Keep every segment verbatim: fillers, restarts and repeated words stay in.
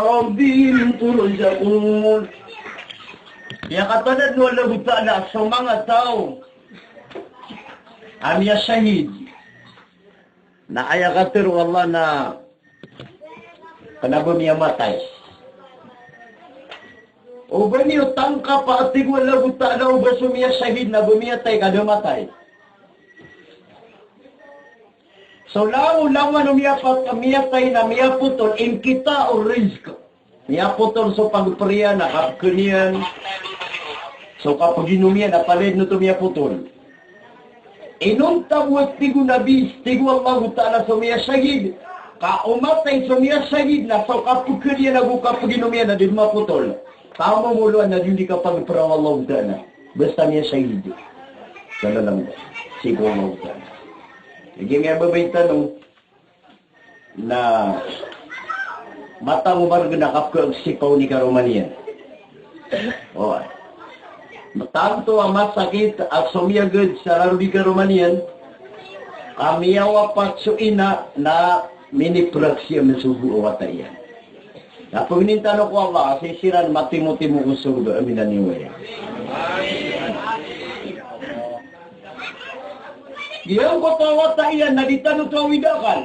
ربهم ترزقون. Aya katharo o Allahu Ta'ala, so manga taw a miyashahid na aya katharo o Allah na kna ba miyamatay. O ba niyo tangkapa, tig o Allahu Ta'ala, o ba so miyashahid na ba miyatay ka da matay. So langolangon o miyapat-, miyatay na miyapotol, inqita'ur rizq. Miyapotol so pagpr iyan, na kapkn iyan, so kapginom iyan, na palaya dn oto miyapotol. Inonta bo, tig o Nabi, tig o Allahu Ta'ala, so miyashahid, ka o matay so miyashahid na so kapkn iyan ago kapginom iyan na di mapotol. Ka mamoloan na di di kapagpra o Allahu Ta'ala. Basta miyashahid. Sa lalan, tig o Allahu Ta'ala. Lagid iyan a babay tano, na matang o margn a kapkhaagsipaw i karoma niyan. O. Tanto a masakit a somiyagad sa rarodi karoma niyan, ka miyawapat so ina na miniprak siya man so bo a wata iyan. Na pangnin tano ko Allah a sii siran matimotimo ko sorga, amin a niwaya. Giyangkoto a wata iyan na di tano to awid a akal.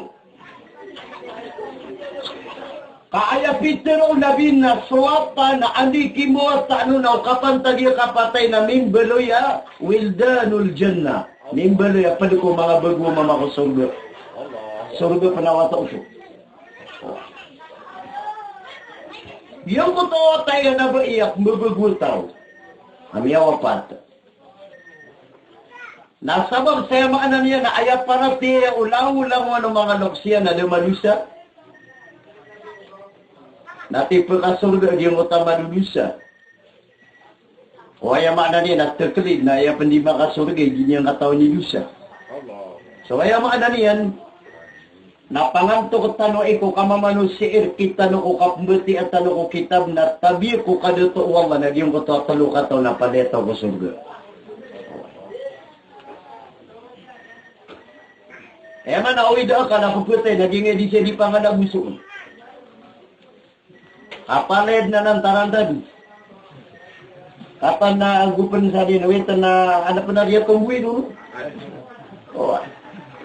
Ka aya pitharo o Nabi na so wata na anda i kimowata on na o kapantag iyan kapatay na mimbaloy a wildanul jannah. Mimbaloy a pd ko manga bago a mama ko sorga. Sorga pn a wata oto. Giyangkoto a wata iyan na ba aya mbabago a taw a miyawapat. Na sabap sa aya maana niyan na aya paratiyaya o langolangon o manga loks iyan na da madosa. Na tipkasorga giyangkoto a madodosa. O aya maana niyan na taklid na aya pn di makasorga i di niyan katawan i dosa. So aya maana niyan, na pangantok tano i ko kamamano sii rktano ko kapmbatiya tano ko kitab na tabiya ko kadato o Allah na giyangkoto a tlo kataw na palaya taw ko sorga. Aya maana o ida ka na kapatay na giyangkai di siya di pangalaboson. Kapalaya dn anan tarantad. Katawan na ago pn sa di na wit na adn pn a di a tomboy dn. O.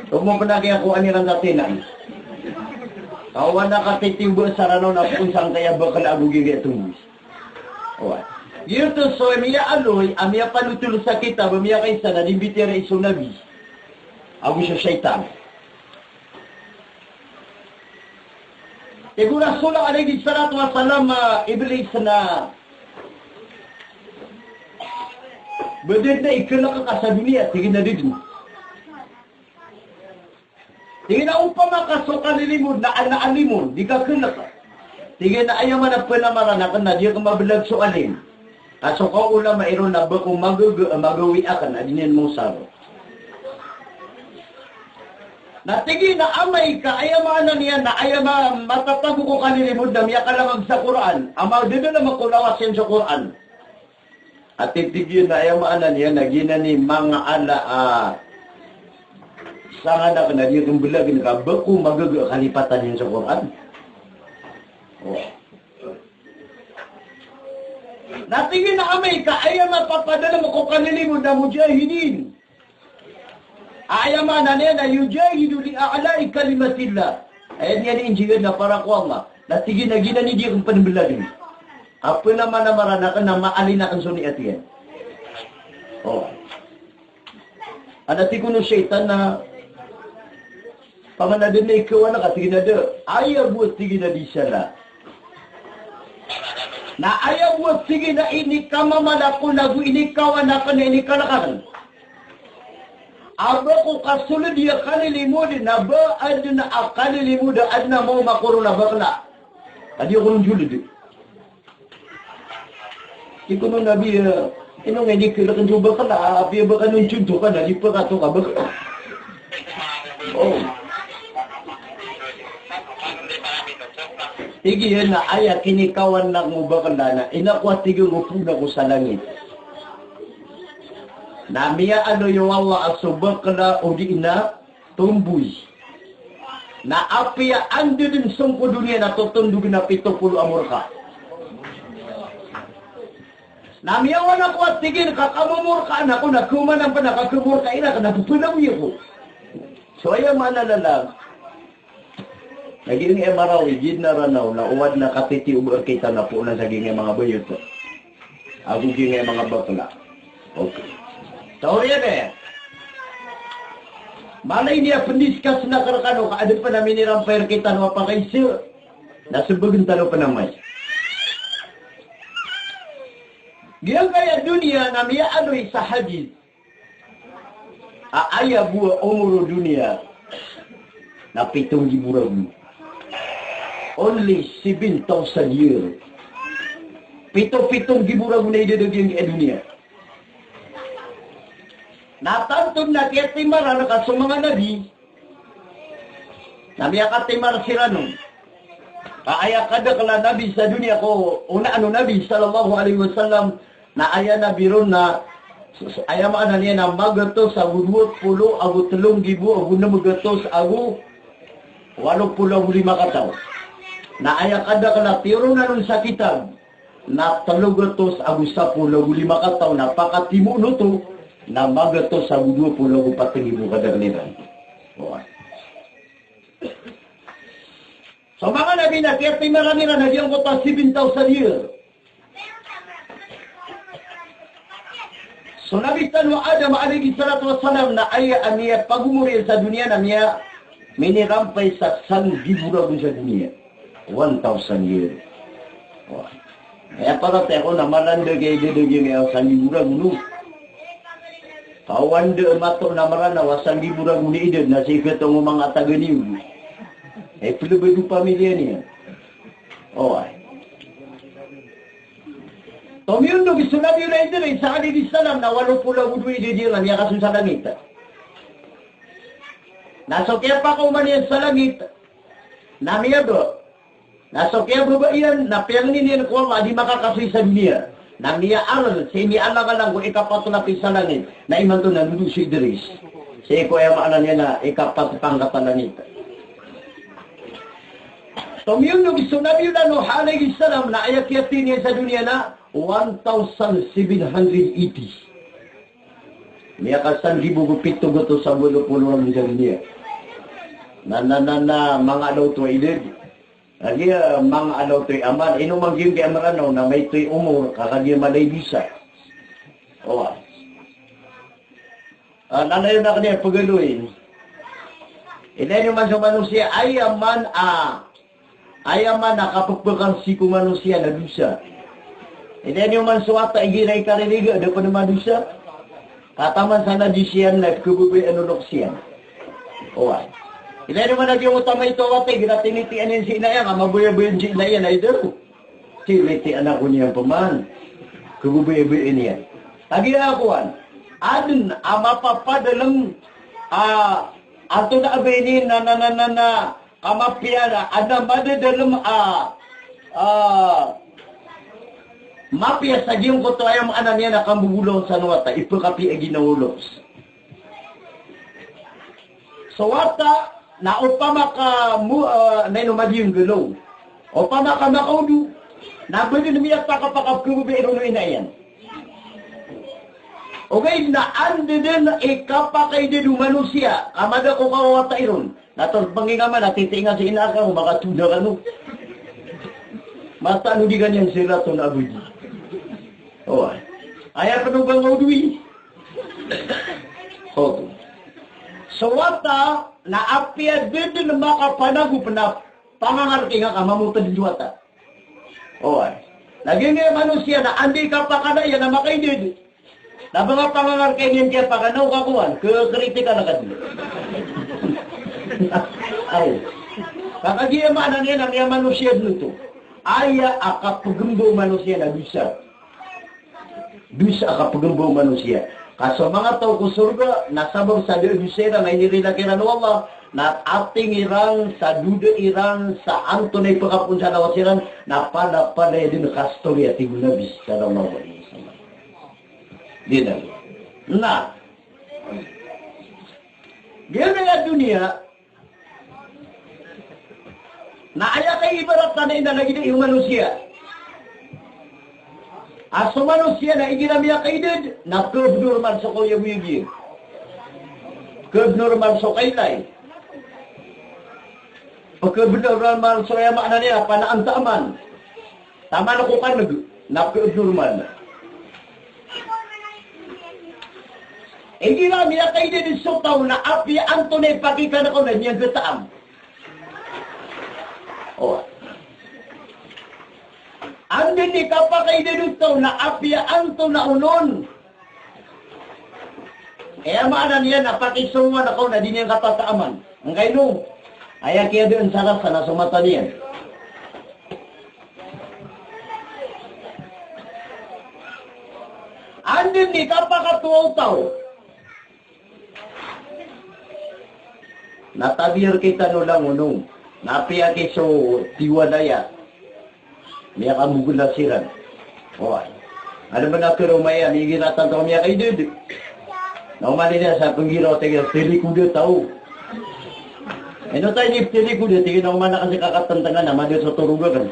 Tomo pn a kiyakowa iran sa tinan. Kawan a katitiyoba sa Ranaw na pn sangkaya bakl ago giyangkai a tomboy. O. Giyoto so miyaaloy a miyapanotol sa kitab a miyakaisa na di mbitiyarai so Nabi ago so shaytan. Tig o Rasul alayhis salatu wassalam a Iblis na ba da dn a ikalk ka sa doniya, tig iyan a da dn. Tig iyan a opama ka so kalilimod na ana a limod, di ka kalk. Tig iyan a aya maana pn a maana akn na di akn mablag so alim. Ka so kaolama iron na ba ko magaga a magawii akn a di niyan maosar. Na tig iyan a amay ka aya maana niyan na aya ma-, matatago ko kalilimod na miyakalamag sa Qur'an. A madadalm ko lawas iyan sa Qur'an. Ati tig iyan a aya maana niyan na giyanan i manga ala a sangadak na di akn mblagn ka ba ko magaga a kalipatan iyan sa Qur'an. O. Na tig iyan a amay ka aya mapapadalm ko kalilimod na mujahidin. Aya maana niyan na yujahidu li a'la'i kalimatillah. Aya niyan i injihad na para ko Allah. Na tig iyan a giyanan i di akn pn mblagn. Ka pn a maana maana akn na maalin akn so niyat iyan. O. Adn a tig on o shaytan na Paman adn a ikawan ka, tig iyan a da. Aya bo, tig iyan a di sala. Na aya bo, tig iyan a inikamamala ko nago inikawan akn, inikalk akn. A ba ko kasold iyan a kalilimod, na ba adn a kalilimod, adn a maoma ko ron a bakla. A di ako ron jold. Tig kon o Nabi, eh, ino nga di kalkn so bakla, apiya ba ka on contoh ka na di pkatok a bakla. O. Tig iyan a aya kinikawan akn o bakla na, ina ko a tig iyan ko poon ako sa langit. Na miyaaloy o Allah a so bakla odi na tomboy. Na apiya anda den song ko doniya na totondog na pito polo a morka. Na miyawan ako a tig iyan ka kamomorkaan ako na khaomanan pn a kakhamorka iran ka na pphanawi ako. So aya maana na na lagid i Marawi, giyangkai a Ranaw, na o adn a katitiyoba rkitano na poon sa giyangkai a manga bayot ago giyangkai a manga bakla. Okay. Taw riyan e. Mala ini a pndiscuss na rkano ka adn pn a minirampay rkitano a pakaiza. Na smbagn tano pn amay. Giyangkai a doniya na miyaaloy sa hadith a aya bo a omor o doniya na pito nggibo ragon. Only seven thousand year. Pito, pito nggibo ragon a idad a giyangkai a doniya. Na tanto na kiyatimaran ka so manga nabi, na miyakatimar siran on. Ka aya kadakl a nabi sa doniya ko onaan o Nabi sallallahu alaihi wasallam, na aya nabi ron na, aya maana niyan na magatos ago dowa polo ago telo nggibo ago nem gatos ago walo polo ago lima kataw. Na aya kadakl a tiyoronan on sa kitab na telo gatos ago sapolo ago lima kataw, na pakatimoon oto na magatos ago dowa polo ago pat nggibo kadakl iran. Oway. So manga nabi na kiyatimaran iran a giyangkoto a seven thousand year. So Nabi tano a Adam alayhis salatu wassalam na aya a miyapagomor iyan sa doniya na miya, minirampay sa san nggibo ragon sa doniya. One thousand year. Oway. Aya paratiyaya ko na mala anda kay idad a giyangkai a san nggibo ragon o. Ka o anda mato na Maranaw a san nggibo ragon i idad na sii khatongo manga taga niyo. Ay, plebed o pamilya niyan. Oway. Tomiyondog so Nabi Idris alayhis salam na walo polo ago dowa i idad iyan na miyakasoy sa langit. Na so kiyapakaoma niyan sa langit na miyaba. Na so kiyababa iyan na piyangni niyan ko Allah a di makakasoy sa doniya. Na miyaaral sii, miyalangalang ko ikapat a lapis sa langit. Na imanto na dodo so Idris. Sii ko aya maana niyan na ikapat pangkat a langit. Tomiyondog so Nabiyullah Nuh alayhis salam na aya kiyathay niyan sa doniya na one thousand seven hundred eighty. Miyakasan nggibo ago pito gatos ago walo polo ragon sa doniya. Na, na, na, na, manga alaw oto a idad. Lagid a manga alaw oto i amal. Ino man giyangkai a Maranaw na maito i omor, ka kagiya mala i dosa. Oway. Ah, lalayon akn iyan pagaloyin. Ilaya niyo man so manosiya, aya man a, aya man a kapphakasik o manosiya na dosa. Ilaya niyo man so wata igira i kaririga, da pn madosa. Ka taman sa na di siyan na khababayaan o loks iyan. Oway. Ilaya niyo man a giyangkoto a maito a wata igira tinitian iyan si ina iyan, ka mabayabayaan si ina iyan na ida ro. Tinitian ako niyan pman. Khababayaan iyan. Lagid a kowan. Adn a mapapadalm a, antonaa ba ini na, na, na, na, na, ka mapiya na, adn a madadalm a, a, mapiya sa giyangkoto a aya maana niyan na kambobolawan sa wata, ipkhapiya a ginawa o loks. So wata na opama ka mo, ah, na ino madiyang galaw. Opama ka makaodo, na ba dn miyatakap a kapkhababayai ron o ina iyan. Ogaid na anda dn i kapakaidad o manosiya, ka mada ko kawawata iron. Na tolpangin ka man a titiinga si ina ka, o makatoda kano. Mataan o di ka niyan siraton abadi. Oway. Aya pn o ba nga odoy. Oto. So wata na apiya da dn makapanagop na pangangarkinga ka mamotd dn so wata. Oway. Lagid iyan a manosiya na anda i kapakala iyan na makaidad. Na ba nga pangangarkinga iyan kiyapakala o kakowan, khakritikal ka dn. Aw. Ka kagiya maana niyan na miyamanosiya dn oto. Aya a kapgmbaw o manosiya na dosa. Dosa a kapgmbaw o manosiya. Ka so manga taw ko sorga, na sabap sa da a dosa iran na inirilak iran o Allah, na ating iran sa doda iran sa antonaa i pkapoon sa lawas iran, na palapalaya dn kastoriya, tig o Nabi sallallahu alaihi wasallam. Di na. Na. Giyangkai a doniya, Na aya kaibarat na ina lagid i manosiya. A so manosiya na igira miyakaidad, na pkhaabnormal so kaoyagoyag iyan. Pkhaabnormal so kailay. Pkhaabnormal so, aya maana niyan, panaan taman. Taman ko kaneg, na pkhaabnormal. Igira miyakaidad so taw na apiya antonaa i pakikaneg o na niyan gataam. O. Anda i kapakaidad o taw na apiya antonaa onon. Aya maana niyan na pakisongowan ka o na di niyan katataaman. Angkaino? Aya kiyadaan sa rasa na so mata niyan. Anda i kapakatowa o taw. Na tabiya rktano langon on. Na apiya ki so tiwalaya. Miyakamogol a siran. Oway. Ano ba na karoma iyan, igira tanto miyakaidad. Na oman iyan sa pnggiraw, tig iyan, talikoda taw. Ino taw ini talikoda, tig iyan, oman na kasi kakatantangan na madad so torog akn.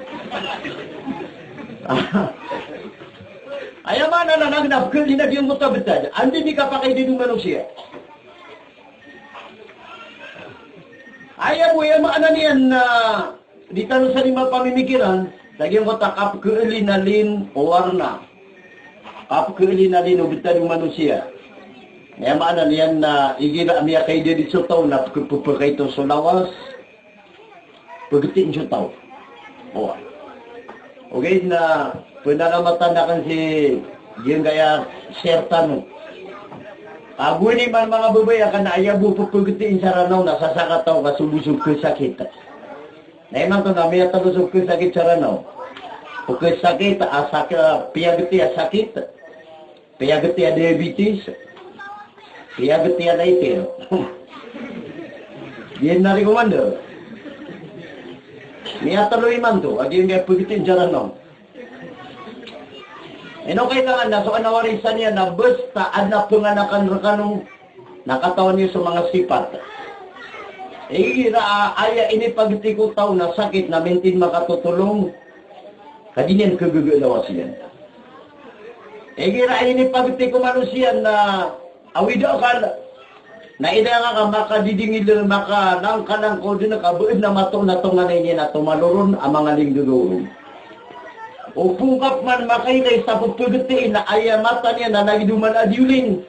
Aya maana na, na, na, pkhalinag iyan ko tabtad. Anda i kapakaidad o manosiya. Aya bo, aya maana niyan na di tano sa di mapamimikiran, sa giyangkoto a kapkhalinalin o warna. Kapkhalinalin o btad o manosiya. Aya maana niyan na igira miyakaidad so taw na pkh-, pphakaito so lawas. Pgtiin so taw. O. Ogaid na pnalamatan akn si giyangkaya sir tano. Ago ini man manga babay akn na aya bo pphakatiin sa Ranaw na sasakataw ka so bo so khasakit. Na imanto na miyatlo so khasakit sa Ranaw. Khasakit a sak-, piyagti a sakit. Piyagti a diabetes. Piyagti a naitir. Giya na recommend. Miyatlo imanto, a giya pagti sa Ranaw. Ino kailangan na so anawarisan iyan na basta adn a pnganakan rkano na katawan iyo so manga sipat. Igira a aya inipagti ko taw na sakit na mintin makatotolong, ka di niyan kagaga lawas iyan. Igira a inipagti ko manosiya na awid a akal, na ida nga ka makadidingil, makalangkalangkod na ka ba adn a mato na tonganay niyan a tomaloron a manga linggagaw ron. O pungkap man makailay sa pphagti na aya mata niyan na lagid o mala a diyolin.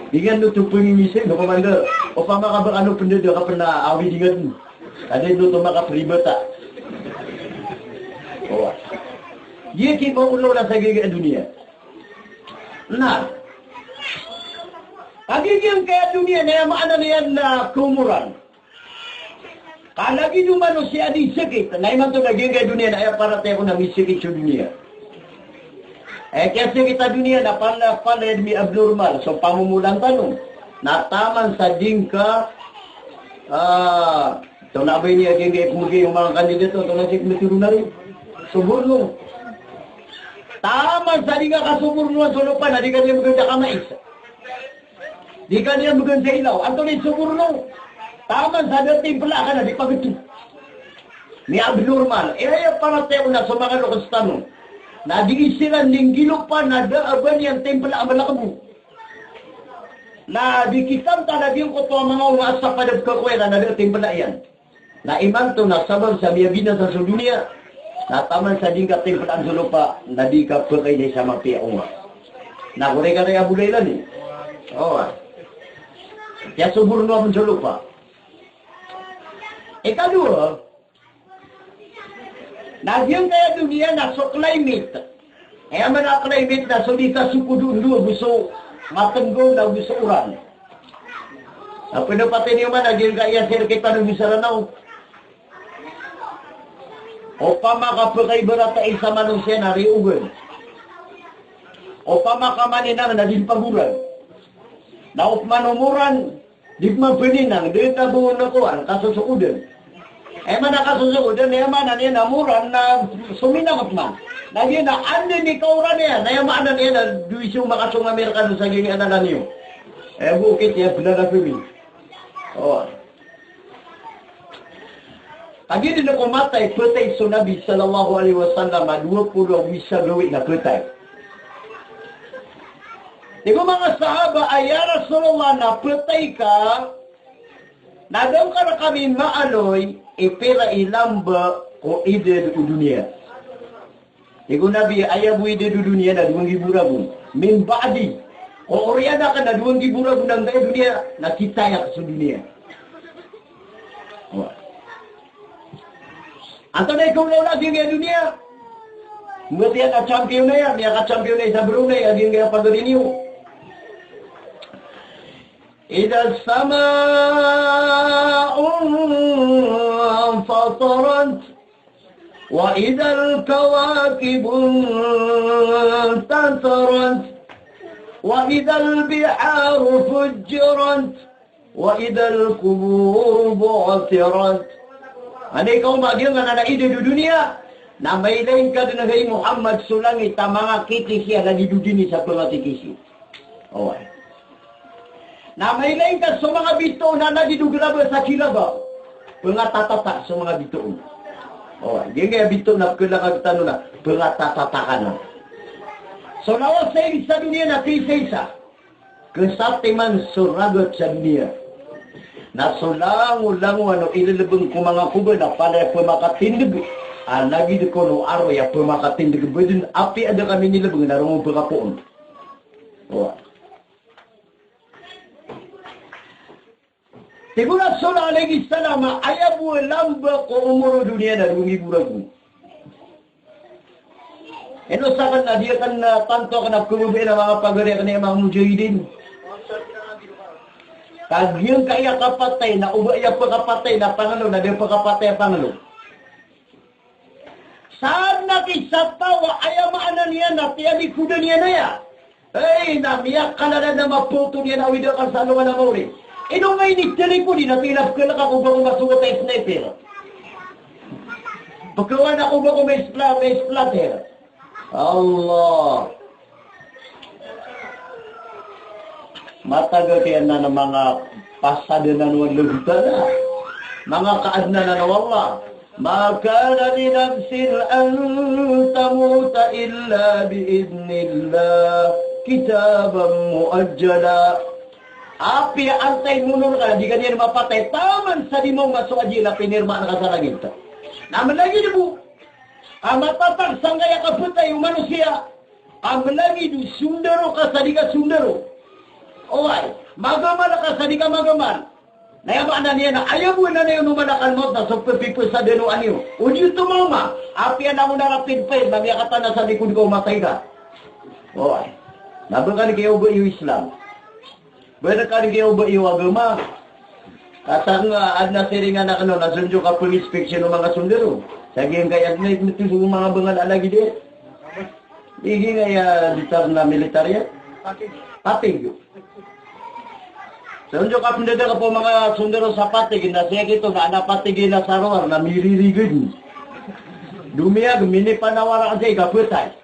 Di nga oto pngimisay, no, Commander. Opama ka ba kano pndada ka pn a awid ingd. Ka di oto makapribata. Owa. Giya ki maolaola sa giyangkaya doniya. Na, a giyangkaya doniya na aya maana niyan na komoran. Ka lagid o manosiya a di sakit, na imanto na giyangkaya doniya na aya paratiyaya ko na misakit so doniya. Aya kiyasakit a doniya na pala, pala mi-abnormal so pamomolan tano. Na taman sa di ngka, ah, Taw na ba ini a giyangkai pmgay o manga kandidato, taw na sii pmtharoon a ri. Soborno. Taman sa di ngka kasobornoan so lopa na di ka niyan bgan da kamais. Di ka niyan bgan da ilaw. Antonaa i soborno? Taman sa da timpla ka na di pagto. Miya-abnormal. Aya paratiyaya ko na so manga loks tano na di siran di nggilopan na da a ba niyan timpla a mala kbo. Na di kisan ta na giyangkoto a manga onga a sa pd a pkhakowa iran na da a timpla iyan. Na imanto na sabap sa miyabinasa so doniya, na taman sa di ngka timplaan so lopa, na di ka pkhailay sa mapiya a onga. Na korek a ri a bolay iran i. Owa. Kiyasobornoa pn so lopa. Ikadowa, na giyangkaya doniya na so climate. Aya maana a climate na so di kasokod o ndo ago so matnggaw na ago so oran. Na pd a patin iyo man a giyangkaya sir kita na bisa Ranaw. Opama ka pkaibarat a isa manosiya na riyogan. Opama ka maninang na di pagoran. Na opama o moran, di pman pninang, di na bo na kowan, kasosokodan. Aya maana kasosokodan, aya maana niyan na moran na sominang pman. Na giya na anda i kaoran iyan, na aya maana niyan na dowa i so makasong a Amerikano sa giyangkai a lalan iyo. Aya bo okit iyan bnala pmi. O. Kagiya dn ko matay, phatay so Nabi sallallahu alaihi wasallam a dowa polo ago isa gawii na phatay. Tig o manga sahaba a, "Ya Rasulullah, na phatay ka, na da ngka rkami maaloy i pira i lamba ko idad o doniya." Tig o Nabi, aya bo i idad o doniya na dowa nggibo ragon. Min ba'di. Ko oriyan akn na dowa nggibo ragon angkaya doniya, na kitaya ko so doniya. Wa. Antonaa i kaolaola a giyangkaya doniya? Mbatiya a champion aya, miyaka-champion aya sa Brunei a giyangkaya pagari niyo. Idha as-sama'u infatarat. وإذا الكواكب انتثرت وإذا البحار فجرت وإذا القبور بعثرت. Anday ka o magiyangkanan a idad o doniya, na mailay ngka dn hay Muhammad so langit a manga kikisi a lagid o dini sa pngatikisi. Oway. Na mailay ngka so manga bitoon a lagid o graba sa kilaba. Pngatatata so manga bitoon. Oway, giyangkaya bitoon a pkhalangag tano na pngatatata ka na. So lawas sa doniya na kiisaisa. Ksatiman so ragat sa doniya. Na so langolangowan o ilelebeng ko manga kobor na palaya pmakatindeg. A lagid ko no aroy a pmakatindeg badn, apiya da kami nilebeng na roo pkapoon. Oway. Tig o Rasul alayhis salam a aya bo a lamba ko omor o doniya na dowa nggibo ragon. Ino sakn na di akn, ah, tanto akn a pkhababayaan a manga pagari akn a manga mujahidin. Ka giyangkaya kapatay na o ba aya pkhapatay na pangalo na da pkhapatay a pangalo. Sadn a kisa taw a aya maana niyan na tiyalikodan iyan aya. Ay, na miyakalalan a mapoto niyan a awid akn sa alongan a maori. Ino nga initalikod iyan a tig iyan a pkhalk ako ba ko masogat a sniper. Pkhawan ako ba ko may spla-, may splatter. Allah. Mataga kiyan na manga pasad anan o Allahu Ta'ala. Manga kaadn anan o Allah. Ma kana li nafsin an tamuta illa bi idhnillah, kitaban muajjala. Apiya antayin mo on ka, di ka niyan mapatay, taman sa di maoma so ajal a pinirmaan ka sa langit. Na malagid bo a matatag sangkaya kapatay o manosiya. Ka malagid o sondaro ka sa di ka sondaro. Oway, magamal ka sa di ka magamal. Na aya maana niyan na aya bo a nanayawn o malakal mawt na so pphiphasadan o aniyo. O di oto maoma, apiya langon a rapid fire na miyakatana sa likod ka o matay ka. Oway. Na ba ka di kiyobay o Islam. Ba ka di kiyobay o agama. Katawan nga adn a siringan akn on a so ndyo ka png-inspection o manga sondaro. Sa giyangkaya adn a ipmto so manga bangal a lagid iyan. Igi nga iya bitar na militar iyan. Patig. Patig. Sa ndyo ka pndadakp o manga sondaro sa patig, na siyakito na adn a patig iyan a sa rowar na miririgd. Domiyag, minipanawar a sii ka phatay.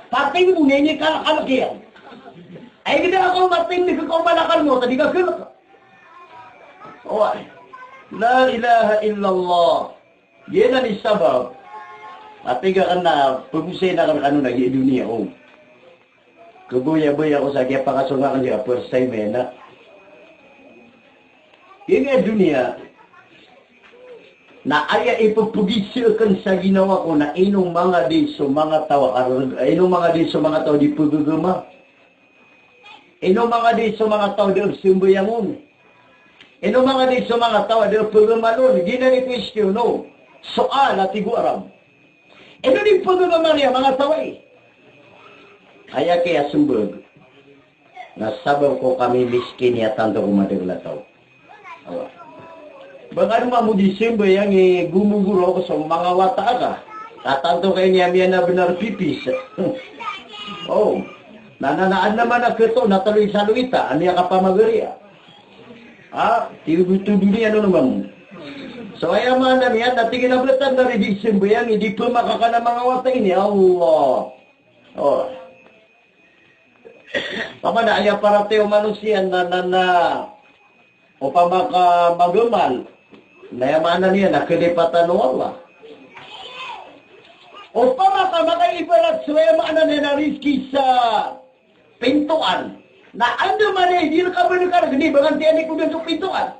Patig bo na inikalkalk iyan. Ay, gda ako matindg ko malakal mawt a di ka kalk. Oway. La ilaha illallah. Giyanan i sabap a tig akn a pagosay akn kano na giya doniya, o. Kabayabaya ako sa kiyapakasong akn sa first time iyan a. Giya doniya na aya ipphagisa akn sa ginawa ko na ino manga di so manga taw a karg-, ino manga di so manga taw a di pagagama. Ino manga di so manga taw a da psambayang on. Ino manga di so manga taw a da pagamal on. Giyanan i question, no? Soal a tig o Arab. Ino di pagamal iyan a manga taw ai? Aya kiyasmbag na sabap ko kamimiskin iyan tanto ko madakl a taw. Awa. Ba kano mambo di sambayang i gomogorok so manga wata ka? Ka tanto ka ini a miyanabnar pipis. O. Na, na, na, adn a mana kto na tlo i salowita a miyakapamagari a. Ha? Tiyodotodo niyan on mambo. So aya maana niyan na tig iyan a ba tano di sambayang i di pmakakan a manga wata ini. Allah. O. Opama na aya paratiyaya o manosiya na, na, na, opama ka magamal. Na aya maana niyan na kalipatan o Allah. Opama ka makaibarat so aya maana niyan na rizki sa pintoan. Na andamanaya i di rka ba kargni, ba ngka tiyani ko dn so pintoan.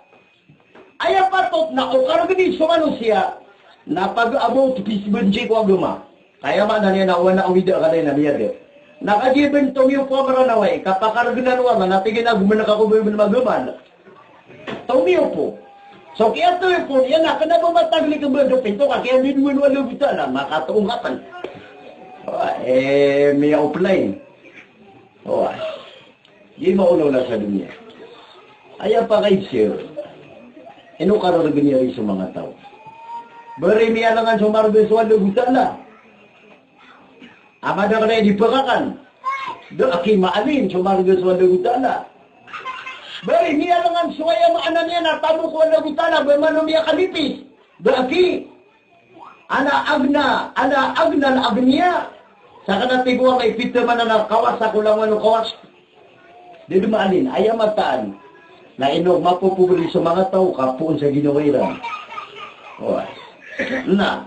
Aya patot na o kargni so manosiya na pag-about ko pizbenji ko agama. Ka aya maana niyan na o ana o wida ka dn na miyada. Na kagiya bn tomiyopo a Mranaw i kapakargnan o Allah na tig iyan a gomn ka ko ba bn magaman. Tomiyopo. So kiyatomiyopo niyan na kna ba mataglik ba so pinto ka kiyandidowan o Allah Ta'ala, makatoon ka pn. Wa, eh, miya-offline. Wa. Di maolaola sa doniya. Aya pakaiza, ino karargn iyan so manga taw. Bari miyalangan so marga so Allah Ta'ala. A madakl a di pkakan. Da a kimaalin so marga so Allah Ta'ala. Bari miyalangan so aya maana niyan a tamok o Allah Ta'ala, ba mano miyakalipis. Da a ki Ana aghna, ana aghna al-aghniya. Sakn a tig o Allah i pitharo man anan a kawasa ko langowan o kawasa. Di dn maalin, aya mataan. Na ino mapopobri so manga taw ka poon sa ginawa iran. Oway. Na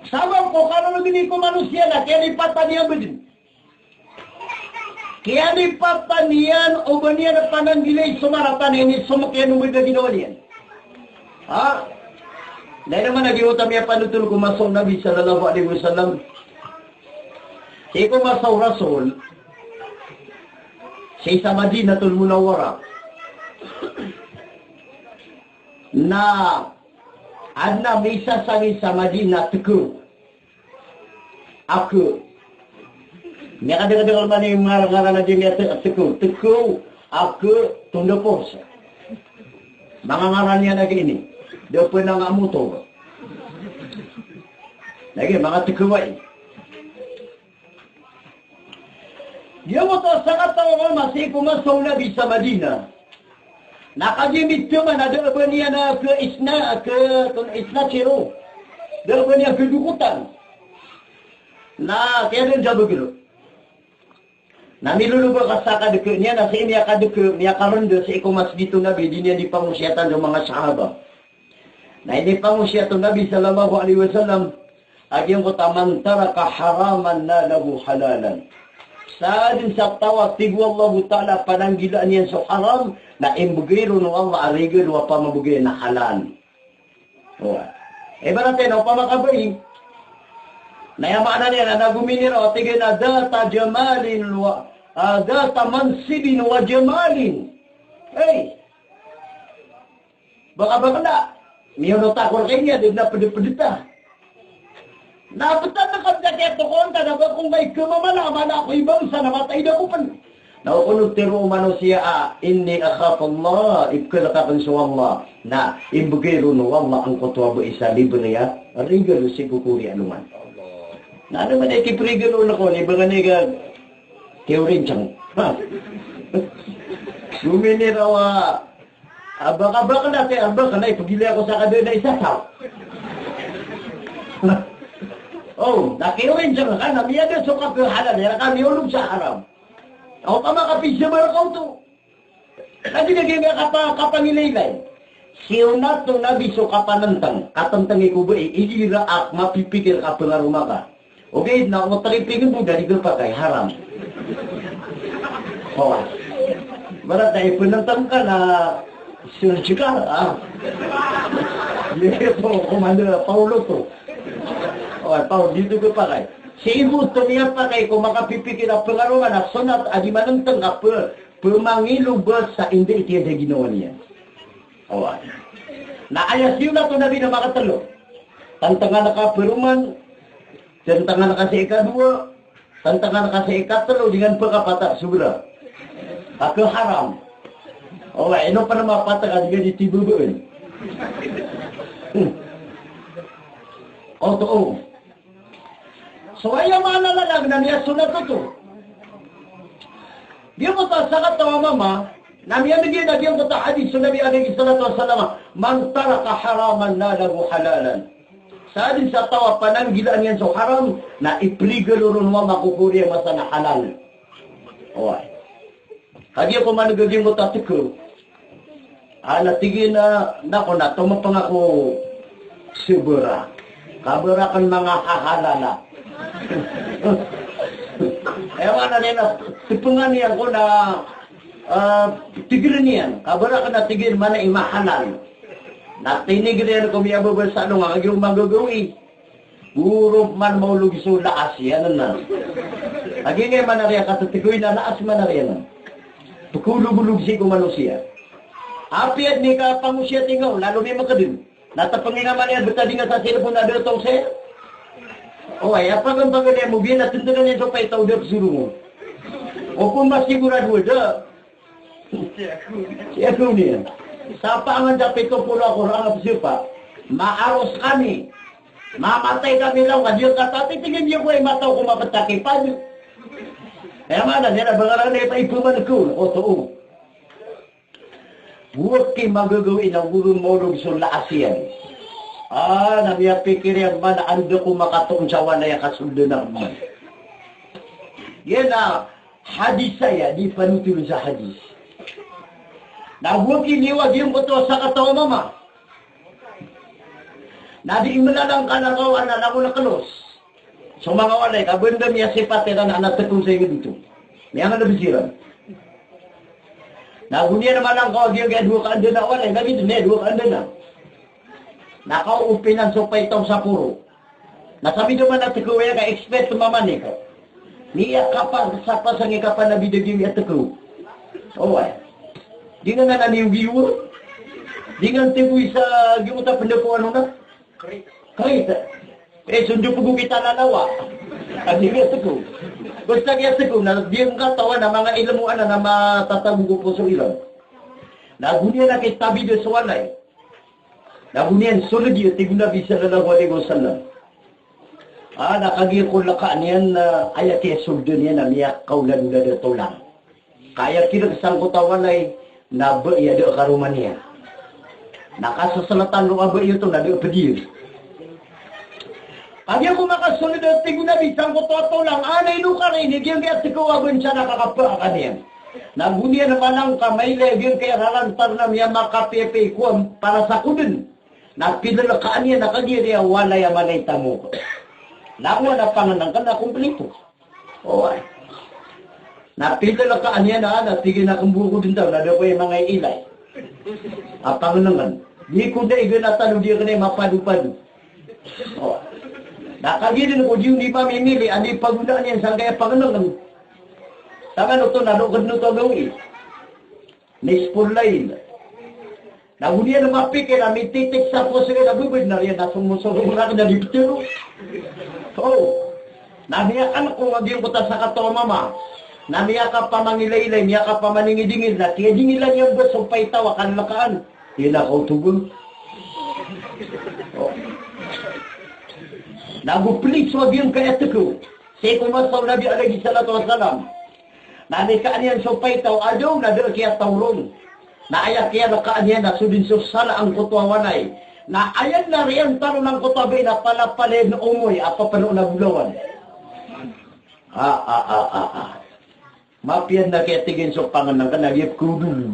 sabap ko karargn ko manosiya na kiyalipatan iyan bdn. Kiyalipatan iyan o ba niyan pananggilai so marata na inisomok iyan o ba ginawa niyan. Ha? Na ino man a giyoto a miyapanotol ko masa o Nabi sallallahu alaihi wasallam. Sii ko masa o Rasul, sii sa Madinatul Munawwarah. Na adn a misasangi sa Madinah tkaw. Ak. Miyakadakdakl man i ngaran, ngaran a di niyan tkaw, tkaw, ak, tondapos. Manga ngaran iyan a gii. Da pn a nga motor. Lagid manga tkaw ai. Giyoto a sakataw a mama sii ko masa o Nabi sa Madinah. Na kagiya mitman a da a ba niyan a khaisna, kha, khaisna tiro. Da a ba niyan khadokotan. Na kiyadn sa bagr. Na milolobak a sakadka niyan na sii miyakadka, miyakarnda sii ko masjid o Nabi, di niyan di pangosiyatan so manga sahaba. Na inipangosiyat o Nabi sallallahu alaihi wasallam a giyangkoto a, "Man taraka haraman nalahu halalan." Sadn sa taw a tig o Allahu Ta'ala a pananggilaan iyan so haram, na imbgay ron o Allah a rigal o pamabgay na halal. Oway. Ibarat iyan opama ka bai. Na aya maana niyan na gominiraw a tig iyan a dhata jamalin wa, ah, dhata mansibin wa jamalin. Hey. Baka bakla, miyono ta ko rkaniyan, di na pd-pd ta. Na ptan na ka da kiyatokawan ka na ba ko ngkai khamamala, mala ko i bangsa na mataid ako pn. Na o kono tiro o manosiya a, "Inni akhafu Allah," ipkhalk akn so Allah. Na imbgay ron o Allah angkoto a ba isa libre a rigal sii ko kori a alongan. Na ano man i kiprigal o lako ni, ba ngani ka kiyorinchang. Ha? Gominiraw a, a, baka, baka na, kaya baka na ipagilay ako sa kadena isa tao. Oh, na kiyorinchang ka na miyada so kape halal, ya kami ulog sa haram. Ako ka makapisa ba rka oto. Lagid a giya kapa-, kapangilaylay. Siyonat o Nabi so kapanntng, katntngi ko bai, igira ak mapipikir ka pngaroma ka. Ogaid na o triping bo da di kapakay, haram. O. Ibarat na ipnntng ka na surgical, ah. Di ko, Commander Paulo to. O, Paul, di to kapakay. Sii bo oto miyapakay ko makapipikir a pngaroma na sonat a di manntng ka pe- pmangilobas sa inda i tiyada ginawa niyan. Oway. Na aya siyonat o Nabi na makatlo. Tantngan ka paroman, tantngan ka sa ikadowa, tantngan ka sa ikatlo, di ngka pkapatak sobra. Ka khaharam. Oway, ino pn a mapatak a di ngka di tibabaan. Hmm. Oto, o. So aya maana na, na, na miyasonat oto. Giyangkoto a sakataw a mama, na miyamigay na giyangkoto a hadith so Nabi alayhis salatu wassalam, "Man taraka haraman nalahu halalan." Sadn sa taw a pananggilaan iyan so haram, na iprigal ron o Allah ko kori a masa na halal. Oway. Kagiya ko man giyangkoto a tkaw. Ana tig iyan a, nako na, tomapang ako sa bara. Ka bara akn manga hahalala. Aya maana niyan na, tpngan iyan ko na, ah, tigr iyan. Ka bara akn a tig iyan mana i mahalal. Na tinigr iyan ko miyababa sa alongan, kagiya magagawii. Goro man maolog so laas iyan na. Kagiya maana niyan katatgoy na laas maana niyan. Pkologolog sii ko manosiya. Apiya dn i kapangosiyat ingka on, lalo mi mkdn. Na tpngan iyan man iyan btad ingka sa cellphone na da taw sii. Oway, a pagn-pagn iyan mo biyan na tntngan iyan so paitaw da pzoro mo. O kon masigorado a da. Siya ko niyan. Sa pangan da pito polo a Qur'an a pzapa. Maaros kami. Mamatay kami lawan ka di ka tatitingin niyo ko ay mataw ko mapataki pa niyo. Aya maana niyan na ba ngka rakn a ipaipaman ko. O too. Gowani magagawii na goro maolog so laas iyan. Ah, na miyapikir iyan man a anda ko makatoon sa walay a kasoldan akn man. Giyanan a hadis aya di panothol sa hadis. Na gowani liyo a giyangkoto a sakataw a mama. Na di mlalangka na kawan a langon a klos. So manga walay, ka banda miyasipat iran a tko sa ingd oto. Miyangalbs iran. Na go niyan malangkaw a giyangkaya dowa ka andanaa a walay, na giyangkaya dowa ka andanaa. Na kaopinan so paitaw sa poro. Na samidaman a tko aya ka expert mamani ka. Miyakapasapasang i kapanabida giyangkaya tko. Oway. Di ngka na niyogiyo. Di ngka tko isa giyangkoto a pndapo ano na. Kait. Eh, so ndopgo kita lalawa. Adi giya tko. Basta giya tko, na di ngka tawan a manga ilmo anan a matatago ko poso iran. Na go niyan a kitabida so walay. Na go niyan sold iyan, tig o Nabi sallallahu alaihi wasallam. Ah, na kagiya ko lkaan iyan, na aya kiyasold iyan na miyakaolad-olad a tolang. Ka aya kirk sangkoto a walay, na ba iya da karoma niyan. Na kasasalatan roo a ba iya oto, na da pd iyan. Kagiya ko makasold, tig o Nabi, sangkoto a tolang, ana ino ka rin, giyangkaya tko a ba niyan sa nakakapa ka niyan. Na go niyan malangka, mailay giyangkaya ralantar na miyamakapiyapiya i kowan para sa ko dn. Na pilalakaan iyan a kagiya riya walay a malay tamok. Na kowan a pangnngkn na komplito. Oway. Na pilalakaan iyan a, na tig iyan a kmbo ko dn taw, na da ko aya manga ilay a pangnngkn. Di ko da igan a tano di akn aya mapadopado. Oway. Na kagiya dn ko di on di mamimili, anda i pagonaan iyan sangkaya pangnngkn. Taman oto na da ko dn oto a gawii. Nisful layl. Na go niyan mapikir a mititik sa poso iyan a bebed na riyan a somosomo na kna di ptero. O. Na miyakn ko a giyangkoto a sakataw a mama. Na miyakapamangilaylay, miyakapamaningidingil, na kiyadingilan iyan bo so paitaw a kalalakaan. Ina ka otobol. O. Na go plis a giyangkaya tko. Sii ko masa o Nabi alayhis salatu wassalam. Na nikaan iyan so paitaw a daw na da kiyataw ron. Na aya kiyalakaan iyan na so dn so sala angkoto a walay. Na aya na riyan tano angkoto a bai na palapalaya na omoy a papano na bolawan. A, a, a, a, a. Mapiya na kiyatigan so pangnngkn na giya pkhaodol.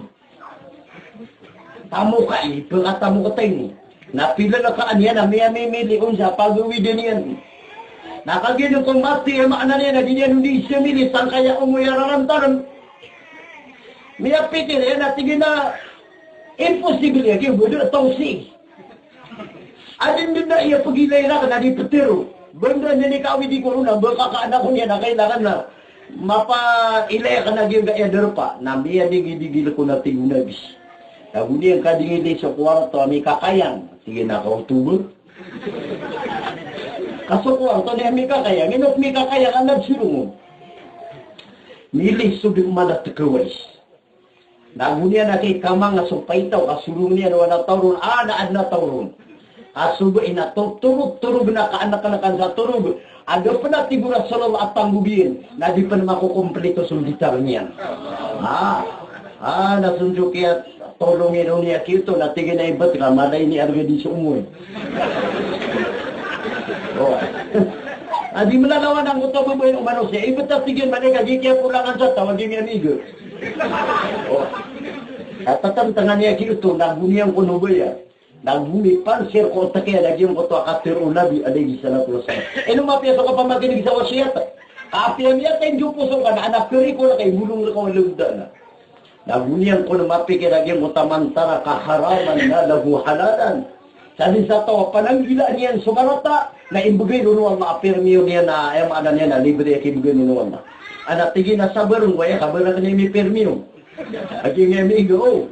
Tamok ka i, pkhatamok ka ini. Na pilalakaan iyan a miyamimili on sa pagawid iyan. Na kagiya dn ko mati, aya maana niyan na di niyan on di isa mili sangkaya omoy a ralantaran. Miyapikir iyan a tig iyan a imposible, aya giya bo da taw sii. Adn dn a iya pagilay rakn a di ptero. Banda niyan i kawidi ko ron a ba kakaan ako niyan a kailangan na mapailay akn a giyangkaya darpa. Na miyadigidigi lko na tig o Nabi. Na go niyan kadingili so kowarto a mikakayang. Tig iyan a ka otobol. Ka so kowarto niyan mikakayang. Ino mikakayang a na psoro mo. Mili so dn mala tkawais. Na go niyan a kikamanga so paitaw, ka sorong iyan o adn a taw ron, a, na adn a taw ron. Ka so ba ina to-, torog, torog na kaanakanakan sa torog. A da pn a tig o Rasulullah a tanggob iyan, na di pn makokomplito so gitar niyan. A, a, na sonso kiya tolong iyan o niya kiyoto, na tig iyan a ibt ka mala ini arga di so omoy. O. A di mlalawan angkoto a babay o manosiya, ibt a tig iyan, mala ka di kiyapolangan sa taw a di niyan iga. O. Tatatantang iyan a giyoto, na go niyan kon obaya. Na go mipansir ko otak iyan a giyangkoto a katharo o Nabi alayhis salatu wassalam. Ino mapiya so kapamakinig sa wasiyat? Ka apiya miyatay so poso ka na, anak kari ko na kay bolong reka o lagda na. Na go niyan kon mapikir a giyangkoto a man taraka haraman nalahu halalan. Sadn sa taw a pananggilaan iyan so marata, na imbgay ron o Allah a permiyo niyan na, aya maana niyan na libre a kibgay ron o Allah. Ana tig iyan a sabar, aya ka ba rakn i permiyo. Agi nga migo.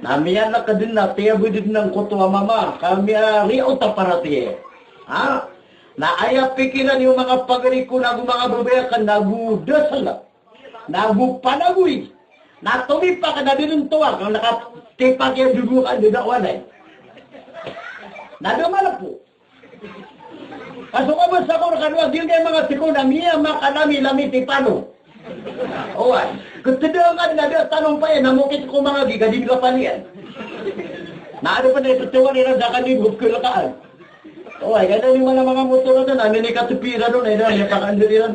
Na miyalk dn na tiyabd dn angkoto a mama, ka miyariyaot a paratiyaya. Ha? Na aya pikiran iyo manga pagari ko na go manga babay akn na go da sangga. Na go panagoy. Na tomipak na di dn towa, ka nakatipak iyan dodo ka, da da walay. Na da malpo. Ka so kabasa ko rka dowa, giyangkai manga siko na miyamak a lami-lami tipano. Oway. Ktdaan ka dn a da tano paya na mokit ko manga gi ka di dn kapalian. Na adn pn a iptawar iran da ka di dn kapkalakaan. Oway, ka da niyo man a manga motor a da na minikatpi iran on, na ida miyapakaandal iran.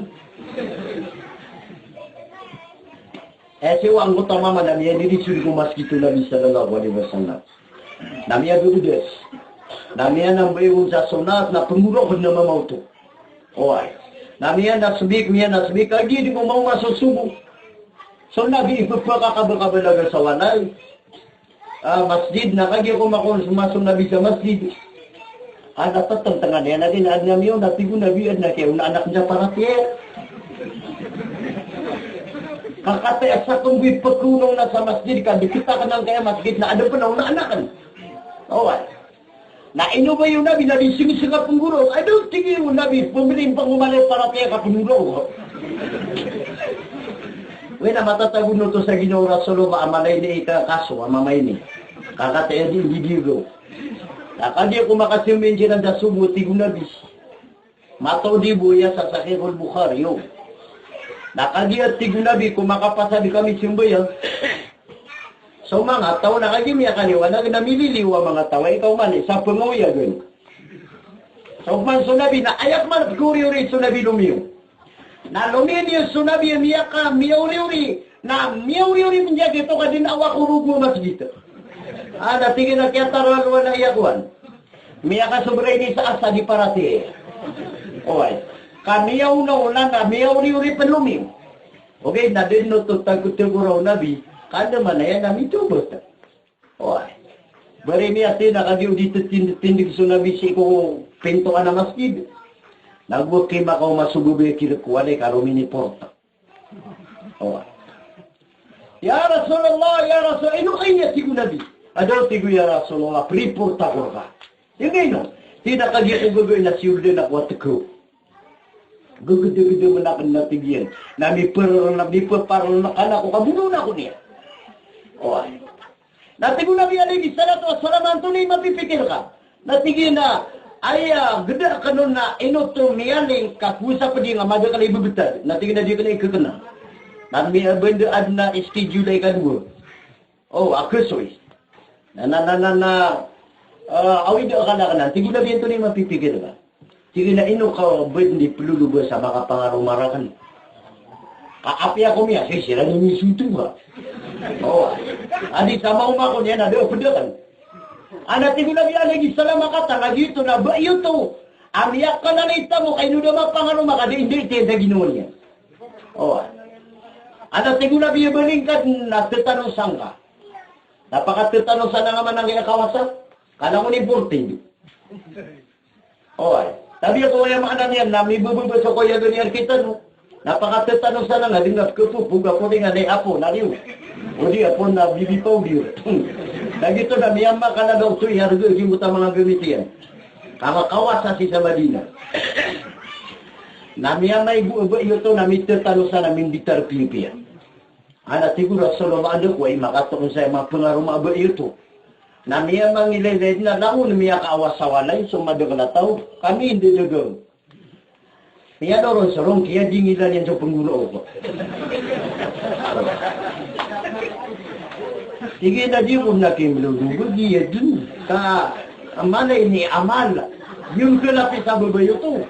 Eh, so angkoto a mama na miyadiriso ko masgit o Nabi sallallahu alaihi wasallam. Na miyababdas. Na miyanambay on sa sonat na pnggoraok dn a mama oto. Oway. Na miyanasbik, miyanasbik, kagiya di ko maoma so sobo. So Nabi ipphakakabakabalaga sa walay a masjid, na kagiya ko makaoma so Nabi sa masjid. Ana tatantang iyan a di na adn a miyaona, tig o Nabi, adn a kiyaonaan akn sa paratiyaya. Ka kataya sa konggoy pkhaona sa masjid ka, di kita kna angkaya masjid na adn pn a onaan akn. Oway. Na inobay o Nabi na di singsinga pnggoraok. Ay, da, tig o Nabi, pmili pn ko mala i paratiyaya ka pnggoraok. Oway, na matatago oto sa ginawa o Rasulullah a mala ini i kakaso a mama ini. Ka kataya di, di, di, go. Na kagiya ko makasambayang siran sa sobo, tig o Nabi. Mataw di bo aya sa Sahihul Bukhari, yo. Na kagiya tig o Nabi ko makapasad kami sambayang. So manga taw na kagiya miyakaliwanag na mililiyo a manga taw a ikaw man i sa pngaoyagan. So man so Nabi na aya pman pkhoriori so Nabi lomiyo. Na lomiyo niyo so Nabi a miyaka, miyaoriori. Na miyaoriori pn giyoto ka di na awak o rogo a masgit. Ana tig iyan a kiyatararoan a iya kowan. Miyakasobra ini sa asad i paratiyaya. Oway. Ka miyaonaona na miyaoriori pn lomiyo. Ogaid na di dn oto tagotagora o Nabi, ka andamanaya na mitobat. Oway. Bari miyatay na kagiya o di tindg-tindg so Nabi sii ko pintoan a masgid. Na go ki makaoma so babay a kirk ko walay ka roo miniporta. Oway. Ya Rasulullah, ya Rasul, ino kaya, tig o Nabi. Adaw, tig o, ya Rasulullah, priporta ko rka. Ino, ino? Tig iyan a kagiya ko gagawi na siyold akn a tkaw. Ggdgd mn akn na tig iyan. Na mipar-, na mipaparln akn ako ka bonoon ako niyan. Oway. Na tig o Nabi alayhis salatu wassalam, antonaa i mapipikir ka? Na tig iyan a, aya gda akn on na ino oto miyaling ka kowasa pd iyan a madakl a ibebetad. Na tig iyan a di akn ikakna. Na miyabanda adn a schedule a ikadowa. O, a kasoy. Na, na, na, na, na, ah, awid akal akn na. Tig o Nabi, antonaa i mapipikir ka? Tig iyan a ino ka ba dn di ploloba sa makapangaroma rakn. Ka apiya ko miyasoy siran i misoto ka. O, a di sa maoma ko niyan a da a pd akn. Ana tig o Nabi alayhis salam a katharo a giyoto na ba iyo oto a miyakalalay tamok a ino da mapangaroma ka da inday tiyan sa ginawa niyan. O. Ana tig o Nabi a ba lingkad na tetanosan ka. Na pakatetanosan ka man angkaya kawasa. Ka langon i portid. Oway. Tabiya ko aya maana niyan na mibebebes ako aya gani arkitano. Na pakatetanosan ka, di nga pkapopog ako di nga na apo na liyo. O di apo na bibi pa o di. Na giyoto na miyama ka na daw so aya rega giyangkoto a manga gamit iyan. Ka makawasa sii sa Madina. Na miyama i bo, bo iyoto na mitetanosan na minditar pipiya. Ana tig o Rasulullah, anda ko i makatoon sa manga pangaroma a ba iyoto. Na miyamangilay na langon miyakaawas sa walay so madakl a taw, ka mindadagang. Miyadorong sorong kiya di ngilaan iyan so pnggolaog. Tig iyan a di ko na kimlolobag iya dn. Ka amal ini amal. Di on kalapis a babay oto.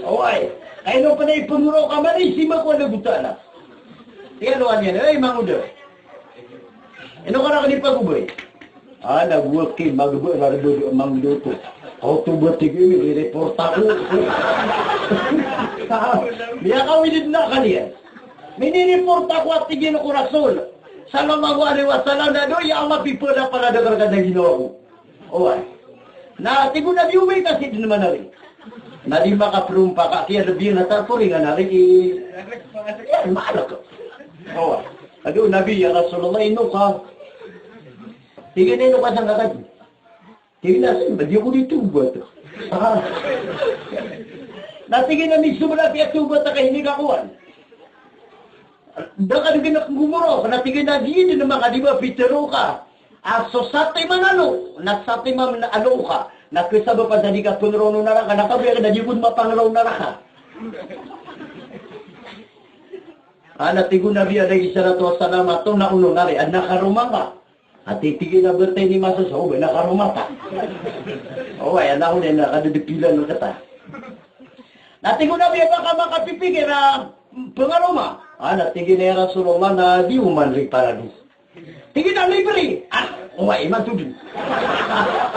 Oway. Ka ino pn a ipnggolaog ka man i sima ko a lagotaan. Tig iyan a, oway, mangoda. Ino ka rakn ipagobay? Ah, na gowani, magobay, magobay, manggoto. Kaoto ba, tig iyan, i-report ako. Miyakawid na kaniyan. Mini-report ako a tig iyan ko Rasul sallallahu alaihi wasallam na dowa, ya Allah, pipala pala da ka rka na ginawa ko. Oway. Na tig o Nabi, omay ka sii dn man ari. Na di makaprompa ka kiya lbi na takoringan ari i, iya, maalk. Oway. Tig o Nabi, ya Rasulullah, ino ka? Tig iyan, ino ka sangkanan? Tig iyan a, sii, ba di ako di tobat. Ah. Na tig iyan a, misobat a piya tobat ka ini ka kowan. Da ka dn gomorok, na tig iyan a, di dn manga di ba pitharo ka a so satiman a lo, na satiman a lo ka, na khasabapan sa di ka pangroon o naraka, na kagiya ka na di ko dn mapangroon o naraka. Ah, na tig o Nabi alayhis salatu wassalam a, tonaa on ari, adn a karoma ka. A tig iyan a, ba tano i masosa, o ba na karoma ta. Oway, adn a on, na kadadapilan rkata. Na tig o Nabi a, ba ka makapipikir a pangaroma? Ah, na tig iyan a, ya Rasulullah, na di oman riparado. Tig iyan a, libre. Ah, oway, imanto dn.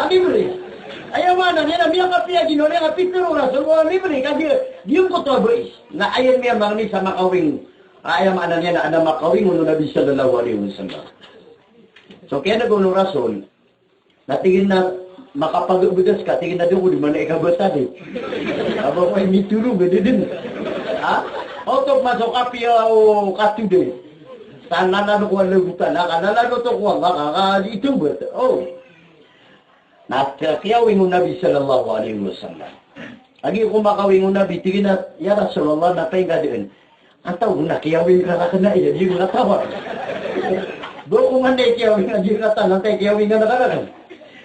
Ah, libre. Aya maana niyan na miyakapiya ginawa niyan a pitharo o Rasul a libre, kagiya giyangkoto a bais na aya miyamangni sa makawing. Aya maana niyan na adn a makawing on o Nabi sallallahu alaihi wasallam. So, kiyanegon o Rasul, na tig iyan a, makapagbedas ka, tig iyan a, di ko di man ikabasa di. Aba ko ay mitoro, ba di dn. Ha? Oto, masok apiya o katoday. Sa lalan ko a lagotan, na ka lalan oto ko Allah, ka, ka di tobat. O. Na kiyawing o Nabi sallallahu alaihi wasallam. Lagid o makawing o Nabi, tig iyan a, ya Rasulullah, na paingka dn. Antaa on a kiyawing ka rakn a, iya, di ko katawan. Ba ko man di kiyawing a, di ko katawan, antaa i kiyawing ka rakn.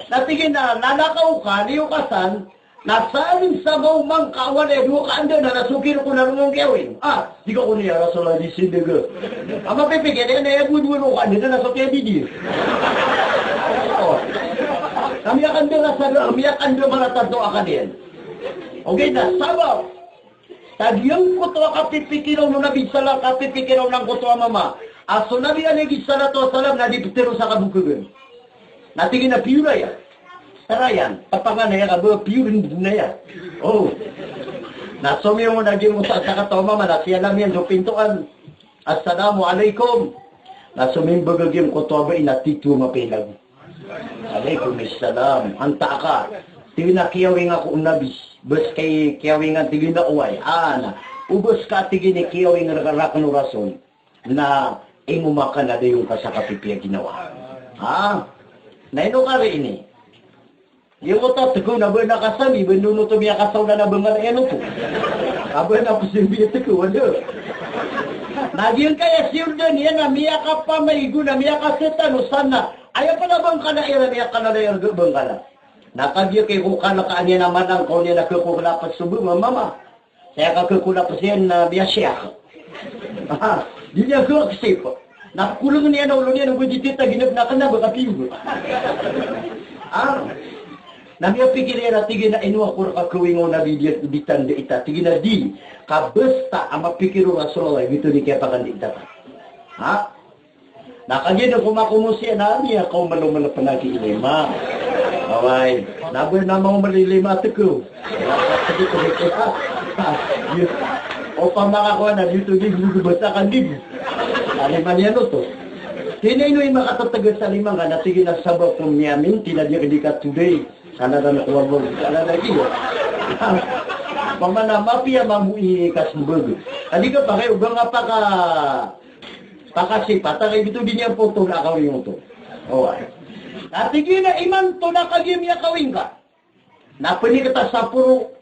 Na tig iyan a, lalakaw ka, liyo ka san, na salin sa maoma ngka a walay a dowa ka anda na, na so kirk on na roo ngka kiyawing. Ah, di ka kon, ya Rasulullah, di sindaga. A mapipikir iyan a aya bo dowa ka anda na so kiyabidi. O. Kami akan da rasa, kami akan da marata dowa ka anda. Okay na, sabap. Sa giyangkoto a kapipikira on o Nabi sala, kapipikira on angkoto a mama. A so Nabi alayhis salatu wassalam na di pitharo sa kabokhagan. Na tig iyan a piyo aya. Tara iyan, tapangan aya ka ba piyo dn aya. O. Na somiyong on a giyangkoto a sakataw a mama na siyalam iyan so pintoan. Assalamu alaikum. Na somimbag a giyangkoto a bai na titho a mapiya i lago. Alaikum assalam. Antaa ka? Tig iyan a kiyawing ako o Nabi. Bes ka i kiyawingan, tig iyan a oway. Ana. O bes ka, tig iyan, i kiyawing rakn o Rasul na ingoma ka na dayon ka sa kapipiya ginawa. Ha? Na ino ka ri ini? Iyo ko ta tgo na ba na kasami, ba nono to miyakasaw na na ba ngka na ino to. Aba na pzimbi tgo, wala. Na giyangkaya si Jordan iyan na miyakapamaigo na miyakasetan o sana. Aya pala ba ngka na iran, miyakalala iran ba ngka na. Na kagiya kay ko kanakaan iyan a manangkaw niyan a khakolapes so ba mama. Saya ka khakolapes iyan na miyasiyakh. Aha, di niyan khaksip. Na koleng iyan a olo niyan, oba di tita ginep na kena ba kapiyo. Ah. Na miyapikir iyan a tig iyan a ino ako rka kawing o Nabi di, di tanda ita. Tig iyan a di, kabasta a mapikir o Rasulullah, giyoto i kiyapakanda ita. Ha? Na kagiya ko makomos iyan a miyakaomal-omal a pnag i lima. Oway. Na ba na maomal i lima tgo. Opama ka kowan a giyoto di gludo basa ka di. A lima niyan oto. Ino ino i makatatgas a lima ngka na tig iyan a sabap ko miyamin, tig iyan a di ka today. Kanakan ko Allah, kanakan iyo. Opama na mapiya mambo i kasmbag. A di ka pakay o ba ngka paka Pakasipat a kagiya oto di niyan potol a kawing oto. Oway. Na tig iyan a imanto na kagiya miyakawing ka. Na pnikta sa poro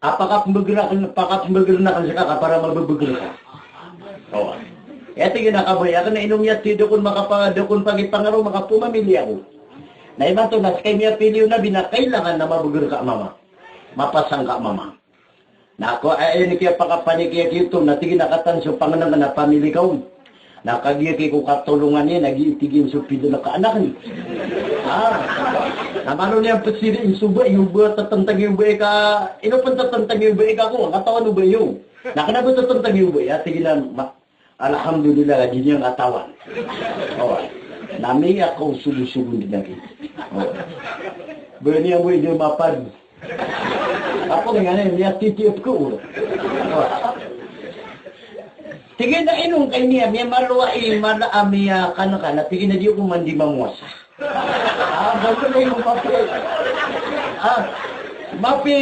a pakapmbagr akn, pakapmbagr akn ska ka para mababagr ka. Oway. Aya tig iyan a kabaya akn na ino miyathay da kon makapa, da kon pagipangaro, makapamamili ako. Na imanto na ska i miyapili o Nabi na kailangan na mabagr ka a mama. Mapasang ka a mama. Na ako, aya ini kiyapakapanikiya giyoto, na tig iyan a kataan so pangnngkn a pamili ka on. Na kagiya kay ko katolongan iyan, na giya tig iyan so pidalk a anak niyan. Ah. Na malo niyan psiriin so bai, o ba tatantang iyo bai ka, ino pn tatantang iyo bai ka ko, katawan o bai iyo. Na kna ba tatantang iyo bai, a tig iyan a ma-, Alhamdulillah, di niyan katawan. Oway. Na miyakosogosogon dn aki. O. Bani ako i di mapad. Ako nga na miyatitiyap ko. O. Tig iyan a ino ngka ini a miyamalowa i mala a miyakan ka, na tig iyan a di ako man di mamowasa. Ah, bago na ino mapi. Ah, mapi.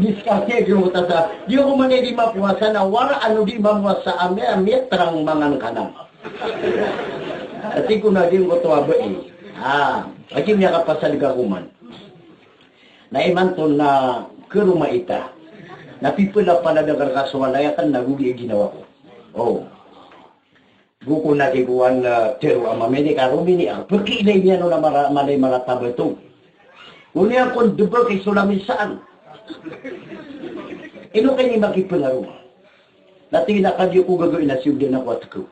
Diskarte, di ako man di mamowasa na wala ano di mamowasa a miya, miyatrang mangan ka na. Ati ko na di ko to abai. Ah, ati miyakapasad ka koman. Na imanto na karoma ita. Na pipala-palad ka rka so walay akn na gogii ginawa ko. O. Go ko na kikowan, eh, tero a mamini ka romini a. Pkiilay niyan on a mara-, malay maratabat on. Go niyan kon dbk i so lamisaan. Ino ka ini makipangaroma. Na tig iyan a kagiya ko gagawin na siyold iyan ako a tkaw.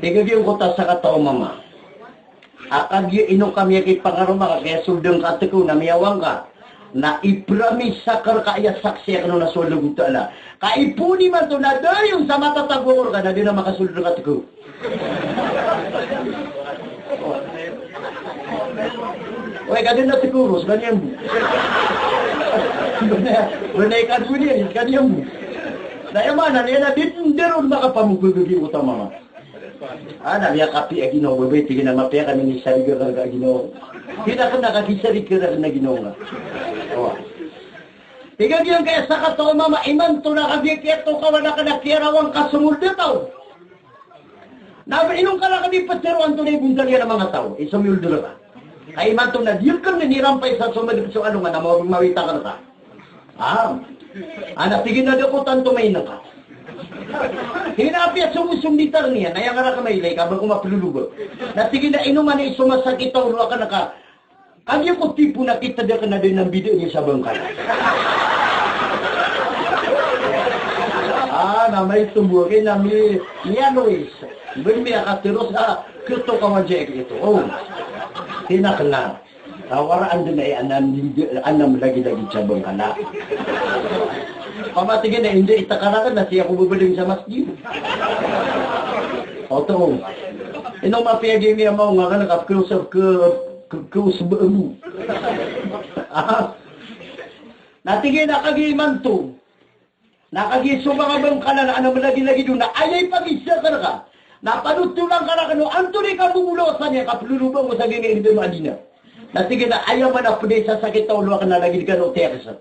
Tig iyan ko ta sakataw a mama. A kagiya ino ka miyakipangaroma ka, kiyasold ka a tkaw na miyawang ka. Na ipramis akn rka a aya saksi akn on a so Allahu Ta'ala. Ka ipoon imanto na dayon sa matatago ako rka na da dn a makasold rka a tkaw. Oway, ka dn a tkaw ron, skaniyan bo. Bnay, bnay ka dn iyan, skaniyan bo. Na aya maana niyan na di dn ron makapamogagagi o tamama. Ah, na miyakapiya ginawa o babay, tig iyan a mapiya ka minisariga ka rka ginawa. Tig iyan a kna ka kisariga ka rka ginawa nga. Oway. Tig iyan ka aya sakataw a mama, imanto na kagiya kiyatokawan akn a kiyarawang ka so manga taw. Na ba ino ngka rakn di ptharoon antonaa i bontal iyan a manga taw i somiyold rka. Ka imanto na di akn nirampay sa somadk so alongan a mawit akn rka. Ah. Ah, na tig iyan a da ko tanto maina ka. Tig iyan a apiya so mosonditar niyan, na aya nga rakn mailay ka ba ko maploloba. Na tig iyan a ino man i somasakit a olo akn ka. Kagiya ko tipo na kitd akn a da dn a mbidaan iyan sa bangkala. Ah, na maito bo aki na mi-, miyalois. Bn miyakatero sa kto ka wajay kito. O. Tig iyan a kna. Tawaraan dn a aya anam, anam lagilagid sa bangkala. Pamatig iyan a indi ita ka rakn na sii ako babaling sa masjid. Oto. Ino mapiya giyangkai a maong akn ka, ka, ka, kaosba bo. Ah. Na tig iyan a kagiya imanto. Na kagiya so manga bangkala na anam lagilagid on na aya ipagiza ka rka. Na panotolan ka rakn o antonaa i kambobolawasan iyan ka ploloba ko sa giyangkai a Adina. Na tig iyan a aya man a pd a isasakit a olo akn na lagid kano tiyaksa.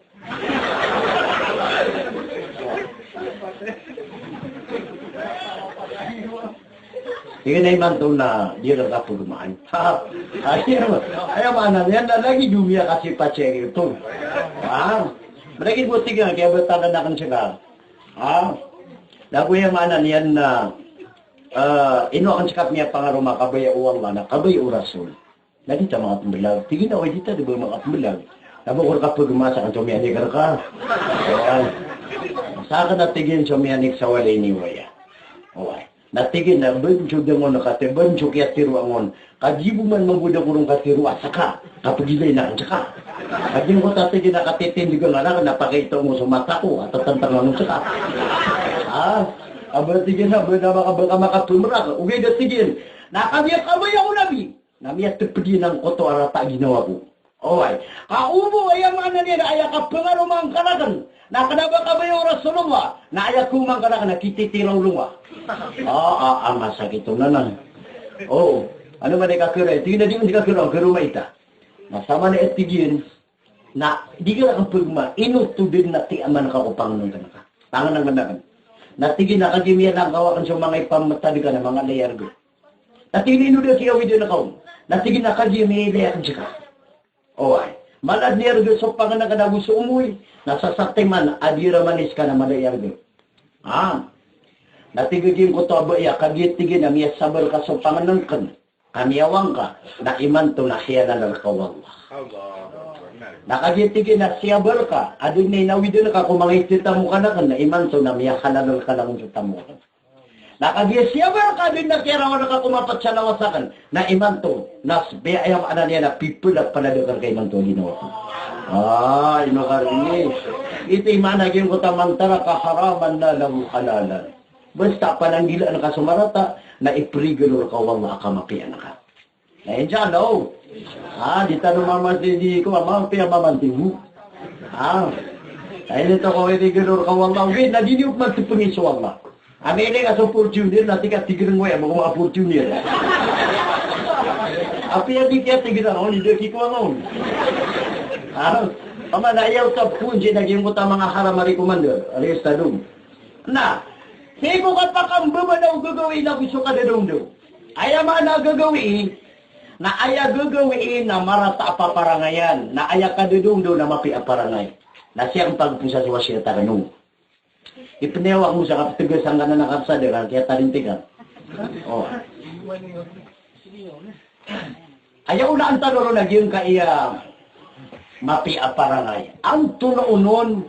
Tig iyan a imanto na di rka pagmaan. Ha? Aya, aya maana niyan na lagid o miyakasipat sii rkito. Ha? Lagid bo tig iyan a kiyabtad akn sii ka. Ha? Na go aya maana niyan na, eh, ino akn sii ka miyapangaroma, kabaya o Allah na kabaya o Rasul. Na di ta makapmbalag. Tig iyan a oway, di ta di ba makapmbalag. Na ba ko rka pagmasa kan so miyanik rka. Oway. Sa akn na tig iyan so miyanik sa walay niyo aya. Oway. Na tig iyan a bn so dangon ka te, bn so kiyatero angon. Ka di bo man mambo da ko ron katero a ska. Kapagilay na ska. Ka di ko ta tig iyan a katitindg nga rakn na pakaita on so mata ko. A tatantang angon ska. Ah, aba tig iyan a ba na maka-, ba ka makapmrag. Ogaid a tig iyan. Na kagiya kabaya o Nabi. Na miyatpd iyan angkoto a rata a ginawa ko. Oway. Ka o bo, aya maana niyan na aya kapangaroma ngka rakn na kna ba kabaya o Rasulullah, na aya kaoma ngka rakn na kititira o longa. Ah, ah, ah, masakit on anan. O, ano man i kakira, tig iyan a di man di kakira, karoma ita. Na samanaya tig iyan, na di ka rakn pagma, ino to dn na tiyaman ka ko pangnngkn ka. Pangnngkn akn. Na tig iyan a kagiya miyanangkaw akn so manga ipamtad ka na manga layar ka. Na tig iyan a ino da kiyawidn ka on. Na tig iyan a kagiya miyailay akn sii ka. Oway. Mala dn iyarga so pangnngkn ago so omoy. Na sa satiman a di raman iska na mala iyarga. Ah. Na tig iyan giyangkoto a baya, kagiya tig iyan a miyasabar ka so pangnngkn. Ka miyawang ka. Na imanto na hiyalalal ka o Allah. Na kagiya tig iyan a siyabar ka, adn a inawidn ka ko manga ititamo ka nakn, na imanto na miyahalalal ka nakn so tamok akn. Na kagiya siyabar ka dn na kiyarawan ka ko mapat sa lawas akn, na imanto na sbaya, aya maana niyan na pipalapalad akn ka imanto a ginawa ko. Ay, ino ka rini? Ito i maana giyangkoto a man taraka haraman nalahu halalan. Basta pananggilaan ka so marata, na iprigalo rka o Allah a kamapiya ngka. Na insha Allah, o. Ah, di tano mamantindi ko, mapiya mamantindi. Ah. Na ino to ko iprigalo rka o Allah, ogaid na di niyo pman tpngi so Allah. Amay ini ka so Fortuner, na tig ka tig iran ko aya, mako a Fortuner. Apiya di kiyatig iran, o, di da kikowa on. Ah, pamana aya oto a kunsi na giyangkoto a manga haram a recommended, a lista dn. Na, sii ko kapakambabanaw o gagawii na go so kadadawndaw. Aya maana a gagawii, na aya gagawii na marata a paparangayan, na aya kadadawndaw na mapiya a parangay. Na sii ko pagpisa so wasiyat akn o. Ipnayawak mo sa kaptgas angkanan a kapsada ka, kiyatarintikan. O. Aya onaan tano ron na giyangkaya mapiya a parangay. Antonaa onon,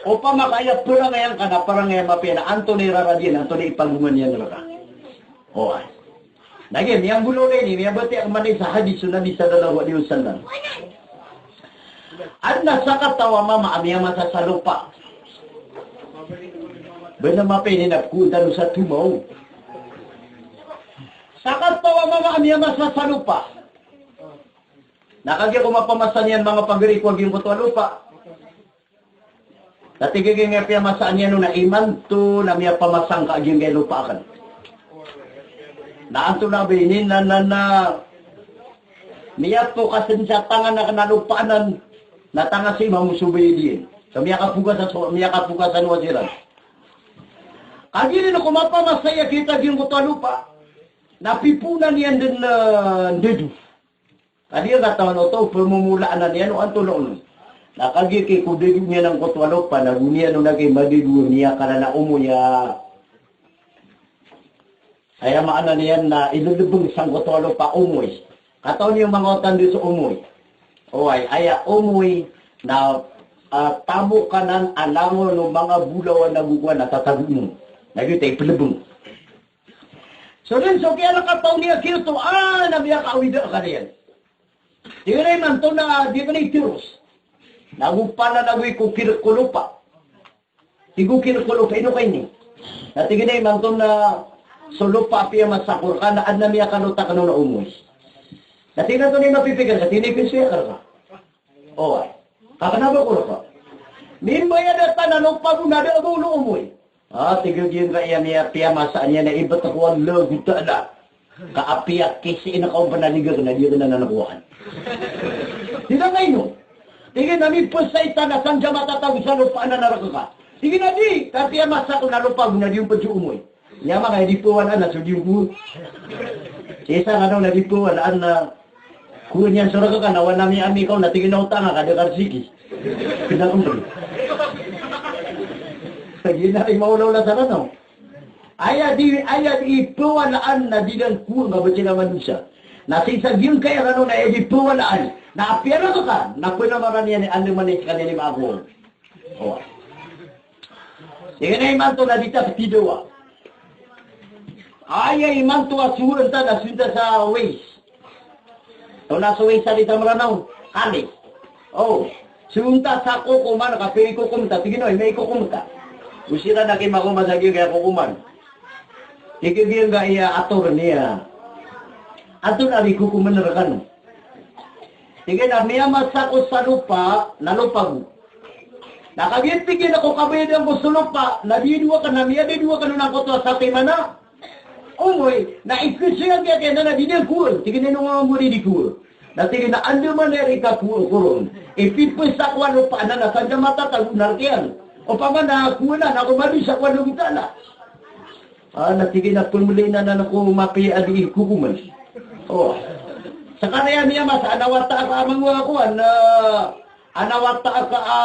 opama ka aya parangay angka na parangay a mapiya na antonaa i rarad iyan, antonaa i pagongan iyan rka. O, ay. Na giya, miyanggolawla ini, miyabatiya akn mambo sa hadis o Nabi sallallahu alaihi wasallam. Adn a sakataw a mama a miyamasa sa lopa. Ba na mapiya ini na pkoon tano sa tomaw. Sakataw a mama a miyamasa sa lopa. Na kagiya ko mapamasa niyan manga pagari ko a giyangkoto a lopa. Na tig iyan a piyamasa niyan on na imanto na miyapamasa ngka a giyangkai a lopa akn. Na antonaa ba ini na, na, na, miyapokasn sa tangan akn a lopa anan, na tanga si mama so bayad iyan. So miyakapokas a so, miyakapokas a no a siran. Kagiya ko mapamasa iyan a giyangkoto a lopa, na pipoonan iyan dn, eh, ndado. Ka di katawan oto, pmomolaan iyan o antonaa onon. Na kagiya ko dado niyan angkoto a lopa, na go niyan on a giya madado a miyakanan a omoy a. Aya maana niyan na ilelebeng sangkoto a lopa a omoy. Katawan iyo manga wata anda so omoy. Oway, aya omoy na, ah, tamok anan a langon o manga bolawan ago kowan a tatago on. Na giyoto i plebeng. So dn so kiyalakapaw niyan giyoto, ah, na miyakaawid akal iyan. Tig iyan a imanto na di akn itiros. Na go pala na go i kokir ko lopa. Tig o kokir ko lopa, ino ka ini? Na tig iyan a imanto na so lopa a piyamasa ko rka na adn a miyakalotak on a omoy. Na tig iyan a antonaa i mapipikir ka, tig iyan a ipisoy akal ka. Oway. Ka kna ba ko rka? Mimbayad a tanan o pago na da a ba olo omoy. Ah, tig iyan a giyangkaya miyapiyamasa niyan na ibt ko Allahu Ta'ala. Ka apiya kisiin ka on pn a lig akn na di akn anan kowaan. Tig iyan a ino? Tig iyan a mipsay ta na sangka matatago sa lopa anan a rk ka. Tig iyan a di, ka piyamasa ko na lopa ago na di on pd so omoy. Aya manga aya di pwalaan na so di on ko. Sii sa kano na di pwalaan na kowaan iyan so rk ka na wan ami-ami ka on na tig iyan a otang ka da ka rsiki. Kna on pn. Tig iyan a imaolaola sa kano. Aya di, aya di pwalaan na di dn kowaan ka ba sii na manusa. Na sii sa giyangkaya kano na aya di pwalaan. Na apiya rk ka, na pnamaran iyan i andamanaya skaniyan i maako. Oway. Tig iyan a imanto na di ta ptidawa. Aya imanto a sowaan ta na sowaan ta sa Waze. Tonaa so Waze sa di ta Mranaw? Kali. O. Sowaan ta sa kokoman, ka pikokom ta. Tig iyan a, o, i maikokom ta. Go siran a kimakoman sa giyangkaya kokoman. Tig iyan a giyangkaya ator niyan. Antonaa i kokoman rkano? Tig iyan a miyamasa ako sa lopa, na lopa go. Na kagiya tig iyan a ko kabayadan ko so lopa, na di dowa ka na miyada dowa ka na angkoto a satiman a omoy, na ikisoy a giya kaya na di niyan kowaan. Tig iyan a ino nga mambo di di kowaan? Na tig iyan a andamanaya i kakowaan ko ron. Ipipes ako a lopa anan a sangka matatago na rk iyan. Opama na kowaan na ko madosa ko Allahu Ta'ala. Ah, na tig iyan a pmlay na nan ko mapiya a di kokoman. O. Skaniyan a miyamasa a na wata ka a manga kowan, na a na wata ka a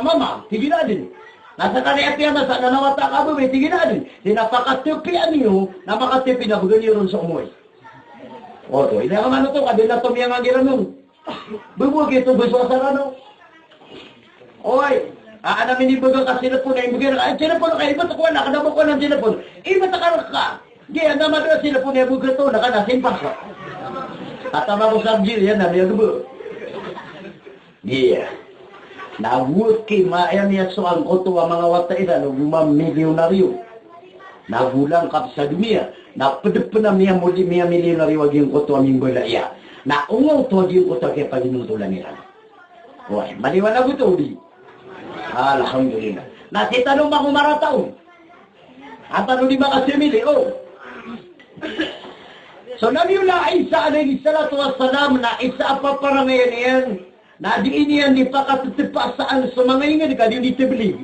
mama, tig iyan a adn. Na skaniyan a piyamasa a na wata ka a babay, tig iyan a adn. Di na pakatapiya niyo, na makatapi na bgan iyo ron so omoy. Oto, ino ka manoto ka, di na to miyanganggiran on. Bbo giyoto, bbo so asar ano. Oy, a, adn a minibgay ka cellphone, a inibgay ka, a cellphone ka, ibt ko anan, kna ba ko anan cellphone. Ibt ka rka. Di, adn a mada a cellphone, a bgay to, na kna simpan ka. Katawan ko sa gil, iyan na, miyagbo. Iya. Na go ki ma-, aya miyasowa angkoto a manga wata iran o go mamiliyonaryo. Na go langkap sa doniya. Na pd pn a miyamoli-, miyamiliyonaryo a giyangkoto a mimbala iyan. Na ongoto a giyangkoto a kiyapaginontolan iran. Oway, maliwanag oto, di? Alhamdulillah. Na sii tano mako marata on. Antaa di makasmili, o. So Nabiyullah Isa alayhis salatu wassalam na isa a paparangayan iyan, na dii niyan di pakatpasaan so manga ingd ka di di tablig.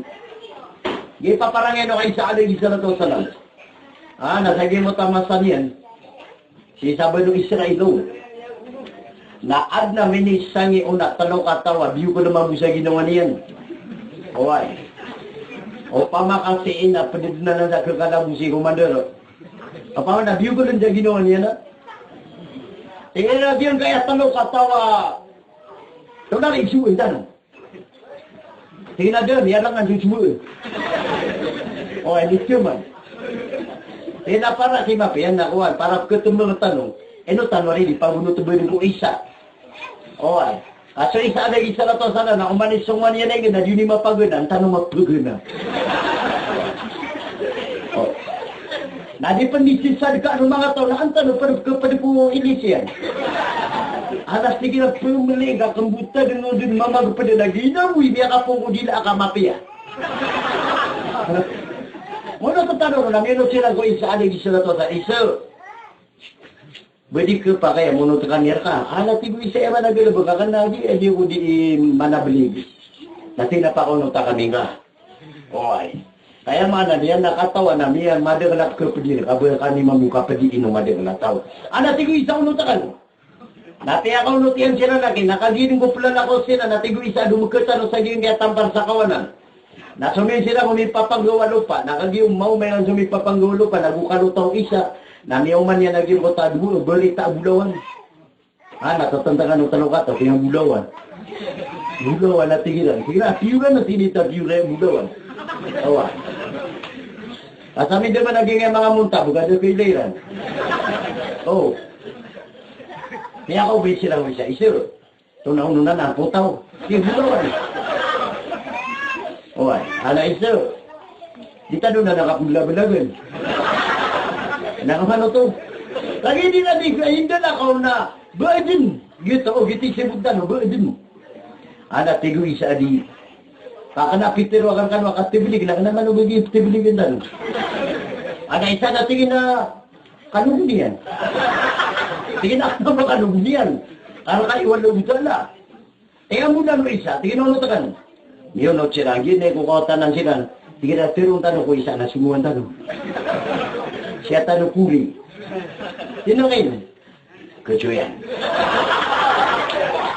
Di paparangayan o Isa alayhis salatu wassalam. A, na sa giyangkoto a masa niyan, sii sa Banu Israil, o. Na adn a minisangi on a tlo kataw a biyokln mambo sa ginawa niyan. Oway. Opama ka sii na pd dn anan sa khakalabos i komandar. Opama na biyokln sa ginawa niyan, a. Tig iyan a giyangkaya tlo kataw a tolari so tano. Tig iyan a da, miyalangan so sowa. O, aya di tiyaman. Tig iyan a para ki mapiya na kowan, para pkhatmbang tano. Ino tano ari di pagonot bn ko Isa. Oway. Ka so Isa alayhis salatu wassalam na oman i songowan iyan a ingd na di niyan mapagana, an tano mapagana. O. Na di pn di sii sadka o manga taw na an tano pd ko, pd ko ilis iyan. Anas tig iyan a pmli ka kmbota dn o dn mamagpd a lagid a boy, miyakapong ko dila a ka mapiya. Monot tano ron na miyonot siran ko Isa alayhis salatu wassalam, Isa. Ba di khapakay a monot kami rka? Ana tig o Isa, aya maana a galbk akn na di, di ako di manablig. Na tig iyan a pakaonota kami ngka. Oway. Ka aya maana niyan na katawan ami a madakl a pkhapdi rka, ba kami mambo kapdi ino madakl a taw. Ana tig o Isa, onot akn. Na piyakaonot iyan siran aki, na kagiya dn ko plalakaw siran, na tig o Isa, dn mkhatano sa giyangkaya tampar sa kawanan. Na somiyong siran ko mipapanggawa lopa, na kagiya omaoma iran so mipapanggawa lopa, na go kalotaw o Isa, na miyaoma niyan a giyangkoto a dowa a barita a bolawan. A, na tatantang o tlo kataw, tig iyan a bolawan. Bolawan a tig iran. Tig iran a piyoran a tig iyan a piyoran a bolawan. Oway. Ka sa mindaman a giyangkaya manga monta, bokado kailay iran. O. Miyakaobay siran o Isa, Isa. Tonaa onon anan a potaw. Di bolawan. Oway, ana Isa. Di tano na kapmblablagan. Na kamano oto? Lagid iyan a di ka inda na kaon na ba dn. Giyoto, o, giyoto i sibot tano, ba dn. Ana tig o Isa a di. Ka kna a pitharo akn rkano a katablig, na kna a mano ba giya i pthabligan tano. Ana Isa na tig iyan a Kano bo niyan. Tig iyan a kano ba kano bo niyan. Kano ka iwan o Allahu Ta'ala. Tig iyan a bo nan o Isa, tig iyan a onot akn. Miyonot siran, giya ko kawatanan siran. Tig iyan a tharoon tano ko Isa na songowan tano. Siya tano kori. Tig iyan a kaino. Kajoyan.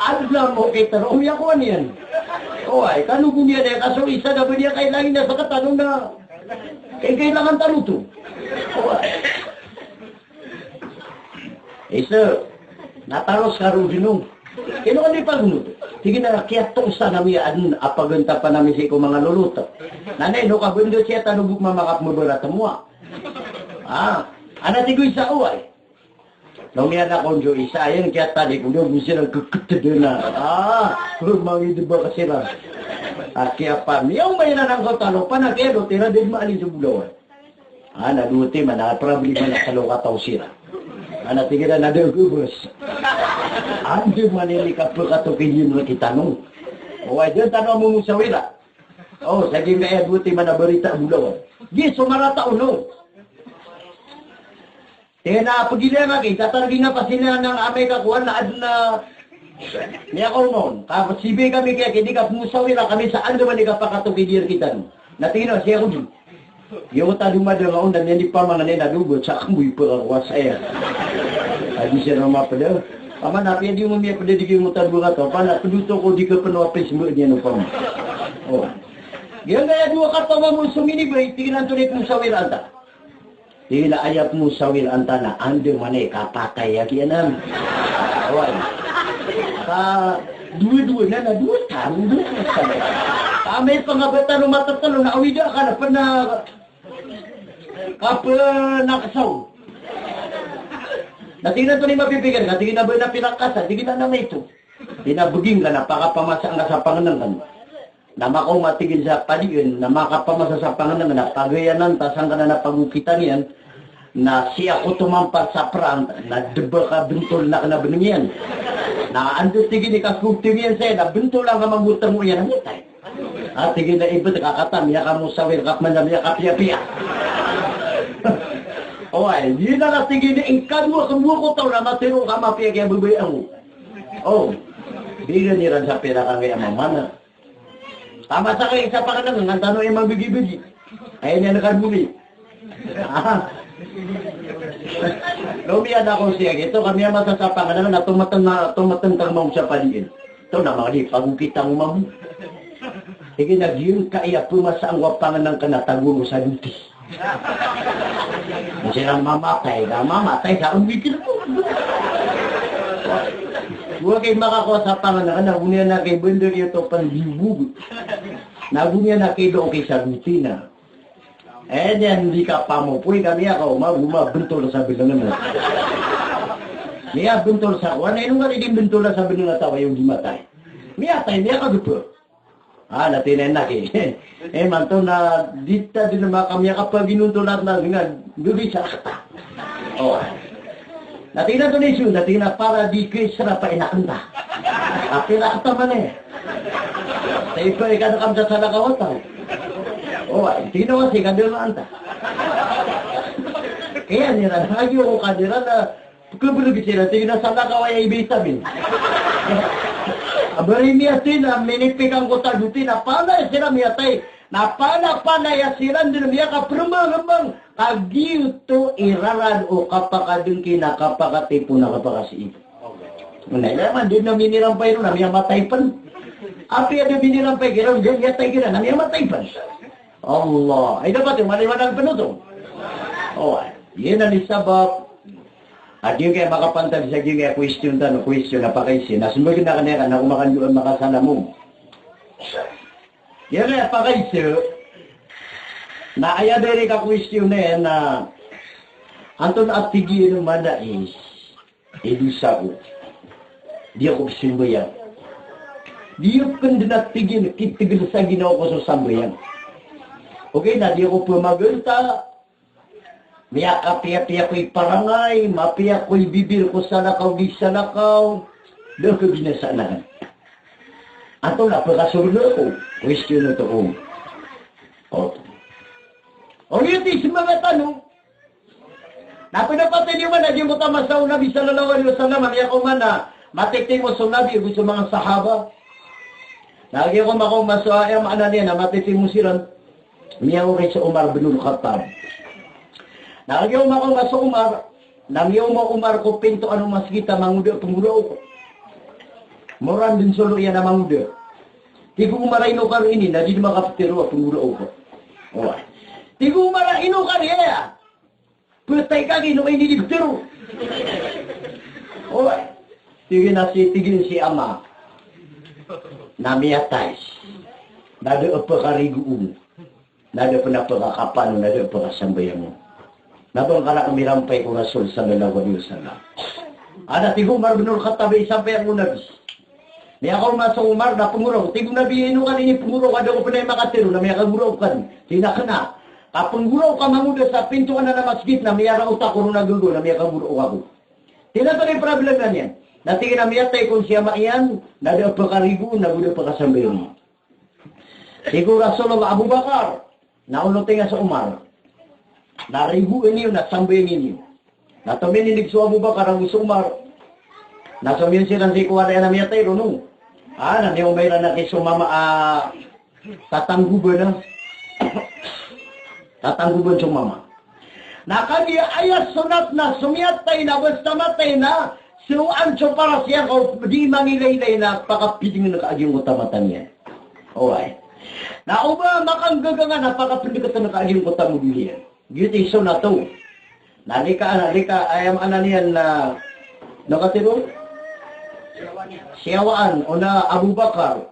Adn a mo kita ro, omiya ko aniyan. Oway, kano bo niyan aya ka so Isa na ba niyan kailangan na sa katano na. Kay kailangan tano oto. Oway. Isa, na taros ka ro dino. Ino ka di pagonot? Tig iyan a kiyatosan ami adn a pagantapan ami sii ko manga lolot. Na ino ka bendo siya tano bo mamangap mabarat mo a. A, ana tig o Isa, oway. Na omiyanak on so Isa, ayan kiyatali ko dn, bo siran kkhtdn a. A, rmangidba ka siran. A kiyapamiyaw, mayanan angkoto a lopa na kiyadot iran dn maalin so bolawan. A, na dowa timan a problema na kaloka taw siran. A, na tig iran a da gabas. Andamanaya i kapkhatokidiyan rktano. Oway, dn tano a momosawira. O, sa giyangkaya dowa timan a barita a bolawan. Di so marata on. Tig iyan a pagilay ngka ki, tatargi nga pasina nang amay ka kowan na adn a miyakaoma on. Ka sibay kami kaya ki di ka pmosawira kami sa andamanaya i kapakatokidiyan rktano. Na tig iyan a siya ko di. Giyoto a domadanga on na miyandi pamangnin a doba sa kamboy pkakowasa iyan. A di siran mapda. Paman apiya di mo miyapda di giyoto a dowa kataw. Paman a pd oto ko di kapn o apis mbo niyan o paman. O. Giyangkaya dowa kataw mambo so minibay, tig iyan a antonaa i pmosawiraan ta. Tig iyan a aya pmosawiraan ta na andamanaya i kapatay a giyanan. Oway. Ka dowa-dowa na, na dowa tano, dowa tano. Amay pangabatan o matatalo na awida ka na pn a kapnaksaw. Na tig iyan a antonaa i mapipikir ka, tig iyan a ba na pinakasa, tig iyan a na maito. Di na begi ngka na pakapamasaan ka sa pangnengken. Na makaoma, tig iyan, sa padiin, na makapamasa sa pangnengken, na pagayanan ta sangkanan a pagokitan iyan, na sii ako tomampar sa prank, na deba ka bentolen aken a beneng iyan. Na anda, tig iyan, i kakoting iyan saya, na bentolen ka mambo tengo iyan, na miyatay. A, tig iyan a ibet ka kata, miyakamusawir ka pman sa miyakapiyapiya. Oway, di na, tig iyan, ingka dowa, kembowa ko taw na matero ka mapiya kiyababayaan ko. O, di na iran sa pira ka ngiya mamana. Tamasa ka isa pangnengken, ngantano iyan mambegibegi. Aya niyan ka doni. Ah. Lomiyad ako siya, giyoto ka miyamasa sa pangnengken na tometeng, na tometeng tang mambo sa padiin. Ito na manga di, pagokitan ko mambo. Tig iyan a giyangkaya pemasaan ko a pangnengken na tagoon ko sa doti. Siran mamatay, na mamatay sa kambikil ko. Dowa kay makakowa sa pangnengken, na go niyan a kay bendar iyoto pen di bogo. Na go niyan a kay doo kay sa doti na. Eh, niyan di ka pamopoy ka miyakaoma, go mabentol sa benengen. Miyabentol sa kowan, na ino ngka di mbentol sa benengen a taw a iyo di matay. Miyatay, miyakagepa. Ah, na tig iyan a ki. Eh, imanto na di ta di na maka miyakapaginontol a tana nga, dodi sa rakta. O. Na tig iyan a tonaa i isu, na tig iyan a para di ke sera pa inaken ta. Api rakta man e. Sa iba i kada kam sa salakaw a taw. O, tig iyan a wasi ka da maan ta. Kaya niran, lagi ko kadiran na, Kebelegi siran, tig iyan a salakaw a aya i vitamin. Abari miyatay na minipikan ko ta doti na palaya siran miyatay. Na palapalaya siran den miyakaperembangrembang. Kagiyoto i rarad o kapakadengki na kapakatipon na kapakasiib. Na aya man den a minirampay ron na miyamatay pen. Apiya den minirampay kiran, den miyatay kiran na miyamatay pen. Allah. Ay, dapat iyo maliwanag pen oto. O, iyan i sabap a giyangkaya makapantag sa giyangkaya question tano, question a pakaiza. Na sembagen aken iyan na ko makandoa makasalam on. Giyangkaya pakaiza na aya di ka question iyan na antonaa, tig iyan, o manais i dosa ko. Di ako pzambayang. Di ako ken den, tig iyan, kitegel sa ginawa ko so sambayang. Okay, na di ako pemaganta, miyakapiyapiya ko i parangay, mapiya ko i bibir ko salakaw di salakaw, da ko binasaan aken. Antonaa pekasorga ko? Question oto ko. O. O, giyoto i sembaga tano. Na ped a patay niyo man a giyangkoto a masa o Nabi sallallahu alaihi wasallam, a miyakaoma na matitimo so Nabi ago so manga sahaba. Na kagiya ko makaoma so, aya maana niyan na matitimo siran, miyaori so Umar bin Al-Khattab. Na kagiya ko makaoma so Umar, na miyaoma o Umar ko pintoan o masgit a mangoda a penggoraok. Moran den so loya na mangoda. Tig o Umar a ino ka ron ini, na di den makapetero a penggoraok. Oway. Tig o Umar a ino ka ron, aya. Petay ka gino ini di betero. Oway. Tig iyan a si, tig iyan si ama. Na miyatay. Na da a pekarigoon. Na da pen a pekakapan on, na da a pekasambayang on. Na ba ngka rakn mirampay ko Rasul sallallahu alaihi wasallam. Ana tig o Umar bin Al-Khattab a isampay ko Nabi. Miyakaoma so Umar na penggoraok. Tig o Nabi, ino ka ron ini penggoraok, a da ko pen a makatero, na miyakagoraok ka ron. Tig iyan a kena. Ka penggoraok ka mangoda sa pintoan a masgit na miyaraot ako ron a gagaw na miyakagoraok ako. Tig iyan a antonaa i problem iyan. Na tig iyan a miyatay kon si ama iyan, na da a pekarigoon, na go da a pekasambayang on. Tig o Rasulullah, Abu Bakar, na onoten nga so Umar. Na rigoon iyo, na sambayangin iyo. Na tominindig so Abu Bakar ago so Umar. Na somiyon siran sii ko wada iyan a miyatay ron, o. A, na miyaoma iran a ki so mama a tatanggoban a. Tatanggoban so mama. Na kagiya aya sonat na so miyatay na basta matay na, sowaan so paras iyan ka o di mangilaylay na pakapidingen ka a giyangkoto a mata niyan. Oway. Na o ba makanggagangan na pakapendeketen ka a giyangkoto a modol iyan. Giyoto i sonat o. Na lika, na lika, aya maana niyan na, na katero? Siyawaan, o na Abu Bakar.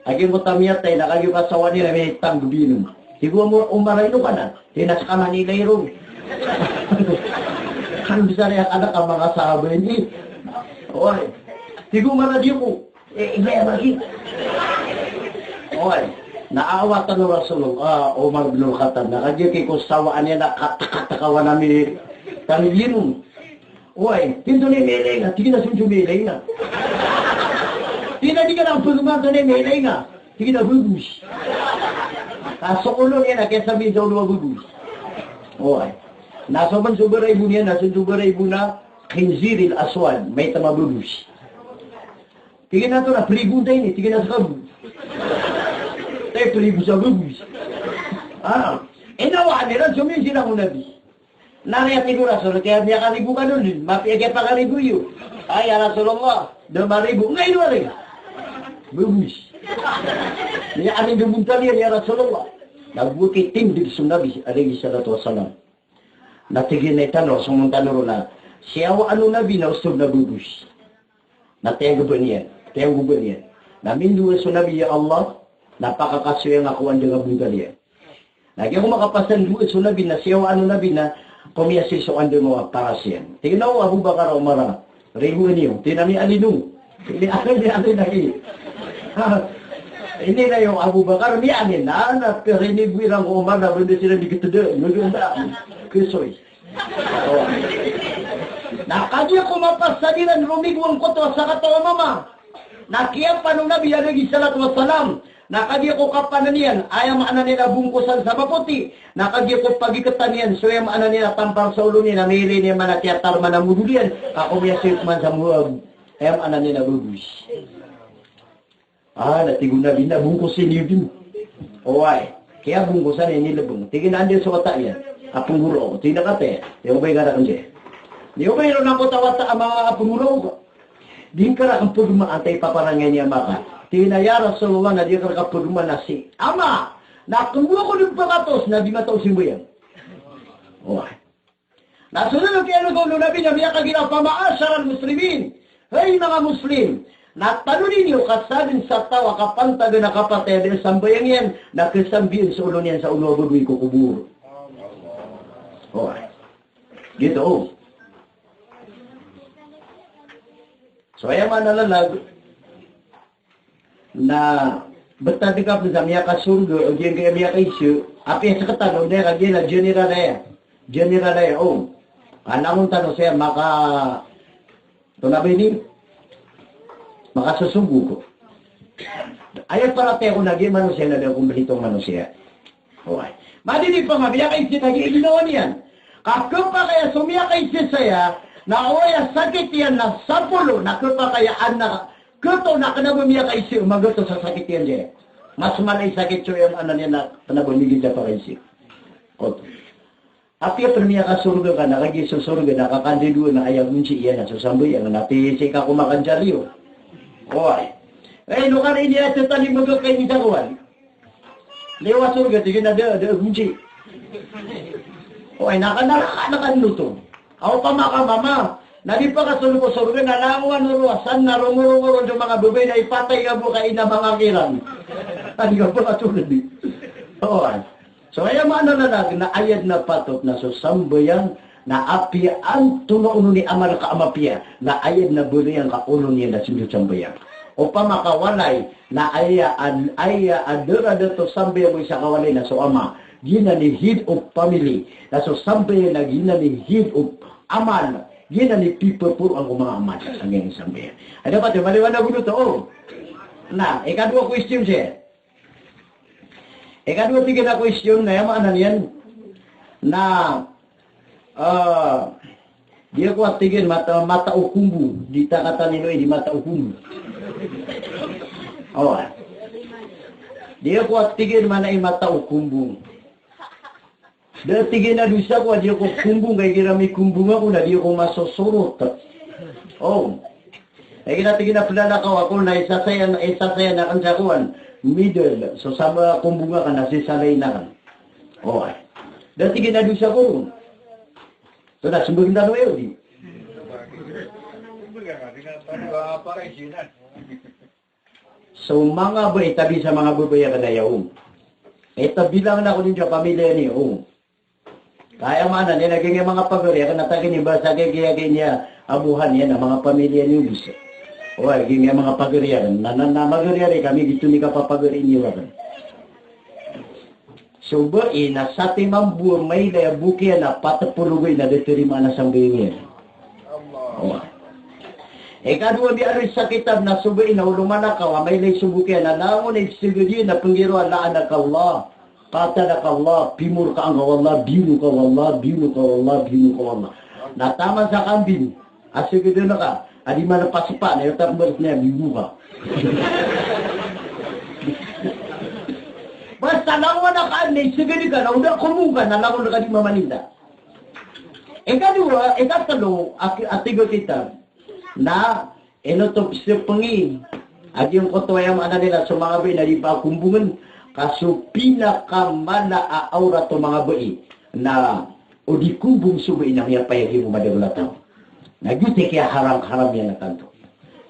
A giyangkoto a miyatay na kagiya kasawaan iyan na miyatay a gobinong. Tig o Umar a ino ka nan? Tig iyan a seka man ilay ron. Kan bisa riya ka na ka manga sahaba ini. Oway. Tig o Umar a di ako. Eh, iba ya bagi. Oway. Na awatan o Rasulullah, ah, Umar bin Al-Khattab. Na kagiya ki ko sawaan iyan na katakatakawan ami tanggiyan. Oway, pinto ni miyailay nga, tig iyan a sonjo miyailay nga. Tig iyan a di ka na pagman to ni miyailay nga. Tig iyan a babos. Ah, so olo niyan na kiyasabin sa olo a babos. Oway. Na so man so baraibo niyan, na sonjo baraibo na khinziril aswad, maitam a babos. Tig iyan a to na, prigo ta ini, tig iyan a sa kabo. Tay prigo sa babos. Ah, inawaan iran so minsilang o Nabi. Na aya tig o Rasul, kaya miyakaribo kano dn, mapiya kiyapakaribo iyo. Ay, ya Rasulullah, da maribo. Ngay do ari. Babos. Niya amin do bontal iyan, ya Rasulullah. Na bo ki tindg so Nabi, alayhis salatu wassalam. Na tig iyan a tano, so man tano ron na siyawaan o Nabi na osto na babos. Na tiyanggoban iyan, tiyanggoban iyan. Na mindowa so Nabi, ya Allah, na pakakasoy angka ko andang a bontal iyan. Na giya ko makapasandowa so Nabi na siyawaan o Nabi na komiyasi so andang a paras iyan. Tig iyan a, o Abu Bakar, Umar, rigoan iyo. Tig iyan a miyanin o. Ini akin, ini akin lagi. Ini na iyo Abu Bakar, miyanin. Na, na, rinigo iran ko Umar na banda siran di keteda. Ngganda. Kesoy. Na kagiya ko mapasad iran romigo angkoto a sakataw a mama. Na kiyapan o Nabi alayhis salatu wassalam. Na kagiya ko kapanan iyan, aya maana niyan na bongkosan sa mapoti. Na kagiya ko pagiketan iyan, so aya maana niyan na tampar sa olo niyan, na miyailay niyan man a tiyatar man a modol iyan. Ka komiyasoy man sa mo-, aya maana niyan na babos. Ah, na tig o Nabi na bongkosi niyo dn. Oway. Kiyabongkosan iyan i lebeng. Tig iyan a anda so wata iyan a pnggolawk. Tig iyan a kataya. Aya obay ka rakn di. Aya obay ron angkoto a wata a manga pnggolawk. Di ngka rakn pagmaan, antaa i paparangay niyan maka. Tig iyan a, ya Rasulullah, na di akn rka pagmaan na si ama. Na kmbowa ko dn pkatos na di matao simbayang. Oway. Na so dn kiyalogaw o Nabi na miyakagira, fa ma'asharal muslimin, hay manga Muslim, na tanodi niyo ka sadn sa taw a kapantagan a kapatay a da a sambayang iyan, na kasambian so olo niyan sa olo a baboy ko kobor. O, gioto. So aya maana lalag na btad ka pn sa miyakasorga, o giyangkaya miyakaiza, apiya sktano, o di kagiya na general aya. General aya, o. Langon tano saya maka, antonaa ba ini? Makasosogo ko. Aya paratiyaya ko na giya manosiya na da komplito a manosiya. Oway. Madidi pn a miyakaiza na giya ginawa niyan. Ka khapakay a so miyakaiza saya, na aya sakit iyan na sapolo, na khapakay a anak, khatoon a kna ba miyakaiza, magatos a sakit iyan dn. Mas mala i sakit so aya maana niyan na kna ba migid a pakaiza. Oto. Apiya pn miyakasorga ka na kagiya so sorga na kakandidoan na aya gonsi iyan na so sambayang na ti sii ka ko makanjaliyo. Oway. Ay, no kari ini a tatalim a gakay ni sakowan. Liyo a sorga, tig iyan a da, da a gonsi. Oway, na kanaraka na kanoto. Aw pamaka mama. Na di pakasolog ko sorga na langowan o rowasan na rongorongor o manga babay na ipatay ka bo ka ina manga kiran. Adi ka pakasolog di. Oway. So aya maana na, na, na aya dn a patot na so sambayang na apiya antonaa onon i amal ka a mapiya, na aya dn a bolayan ka olo niyan na sii ko sambayang. Opama ka walay, na aya an, aya a da a dato sambayang o isa ka walay na so ama, giyanan i head of family, na so sambayang na giyanan i head of amal, giyanan i pipaporoan ko manga amal, angkaya sambayang. Aya dapat maliwanag oto, o. Na, ikadowa question saya. Ikadowa tig iyan a question na aya maana niyan na, ah, di ako a tig iyan mata, mata o kombo, di takatan ino i di mata o kombo. O. Di ako a tig iyan maana i mata o kombo. Da tig iyan a dosa ko a di ako kombong, ka igira mikombong ako na di ako masosorot. O. Igira tig iyan a plalakaw ako na isasaya, isasaya akn sa kowan. Middle, so sa ba kombong akn na sisalayin akn. O. Da tig iyan a dosa ko ron. So da smbag tano aya odi. So manga ba itabi sa manga babay akn aya, o. Itabi lang na ko din sa pamilya niyo, o. Kaya maana niyan na giyangkai manga pagari akn na tagini ba sa giyangkai, giyangkai niya a bohan iyan na manga pamilya niyo bisa. Oway, giya manga pagari iyan. Na, na, na magari iyan, kami giyoto i kapapagari niyo iyan. So bai na satiman bo a mailay a bok iyan na patpolo bai na da tarimaan a sambayang iyan. Oway. Ikadowa, miyaaloy sa kitab na so bai na olo manakaw a mailay so bok iyan na langon a ipsagad iyan na pnggiraw a la'anakallah, qatalakallah, pimorkaan ka o Allah, biyono ka o Allah, biyono ka o Allah, biyono ka o Allah. Na taman sa kambing a sagadan ka a di manapaspa na iyo, takbar niyan, biyono ka. Basta langon a ka na isagad ka na o da komong ka na langon ka di mamaninda. Ikadowa, ikatlo, a ki-, a tig o kitab na ino oto psapngi a giyangkoto, aya maana niyan na so manga bai na di pakombongn, ka so pinakamala a awrat o manga bai na o di kombong so bai na miyapayag iyan ko madakl a taw. Na giyoto i kiyaharam-haram iyan a tanto.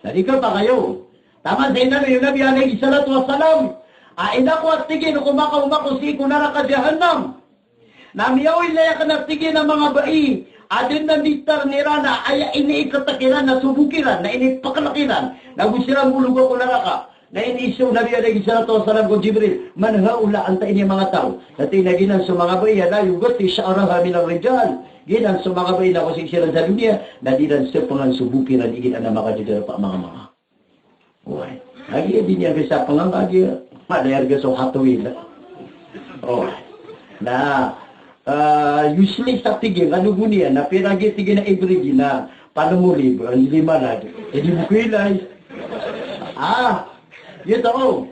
Na di kapakayo. Taman sa inaloy o Nabi alayhis salatu wassalam a inako, a tig iyan, ko makaoma ko sii ko naraka jahannam na miyailay akn, a tig iyan, a manga bai a dn a nditarn iran a aya iniikatk iran na so bok iran na inipaklk iran, na go siran bolog ko naraka. Na iniiza o Nabi alayhis salatu wassalam ko Jibril, "Man haula?" Antaa ini a manga taw? Na tig iyan a giyanan so manga bai a la yughatti sha'raha minar rijal. Giyanan so manga bai na ko sii siran sa doniya na di iran sapngan so bok iran igira adn a makadadarpa a manga manga. Oway. Kagiya di niyan kasapngan, kagiya mala i arga so Hot Wheel. Oway. Na, ah, useless, a tig iyan, kano bo niyan, na pira, a tig iyan, a average na panomoli, ba, lima na. E di bo kailay. Ah, giyoto.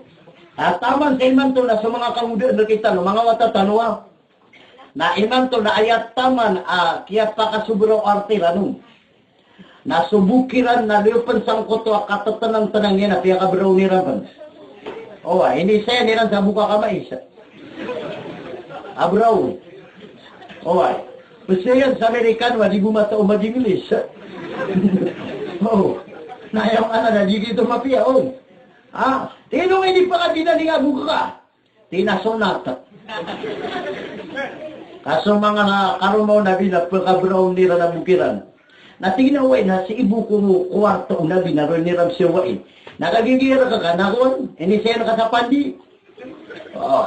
Ah, taman sa imanto na so manga kangodaan rktano, manga wata tano a. Na imanto na aya taman a kiyapakasobra o arte iran on na so bok iran na liyo pn sangkoto a katatnangtnang iyan a piyakabraw iran pn. Oway, iniiza iyan iran sa bok a kamais a braw. Oway. Pzaya iyan sa Amerikano a di bo matao mag-English. O. Na aya maana na di giyoto mapiya on. Ha? Ino ini pakadinadinga bok ka? Tig iyan a sonat. Ka so manga karoma o Nabi na pkabrawn iran a bok iran. Na tig iyan a oway na sii bo ko kuwarto o Nabi na roo iran sawai. Na kagiya rka ka na kon, iniiza iyan ka sa pandi. O.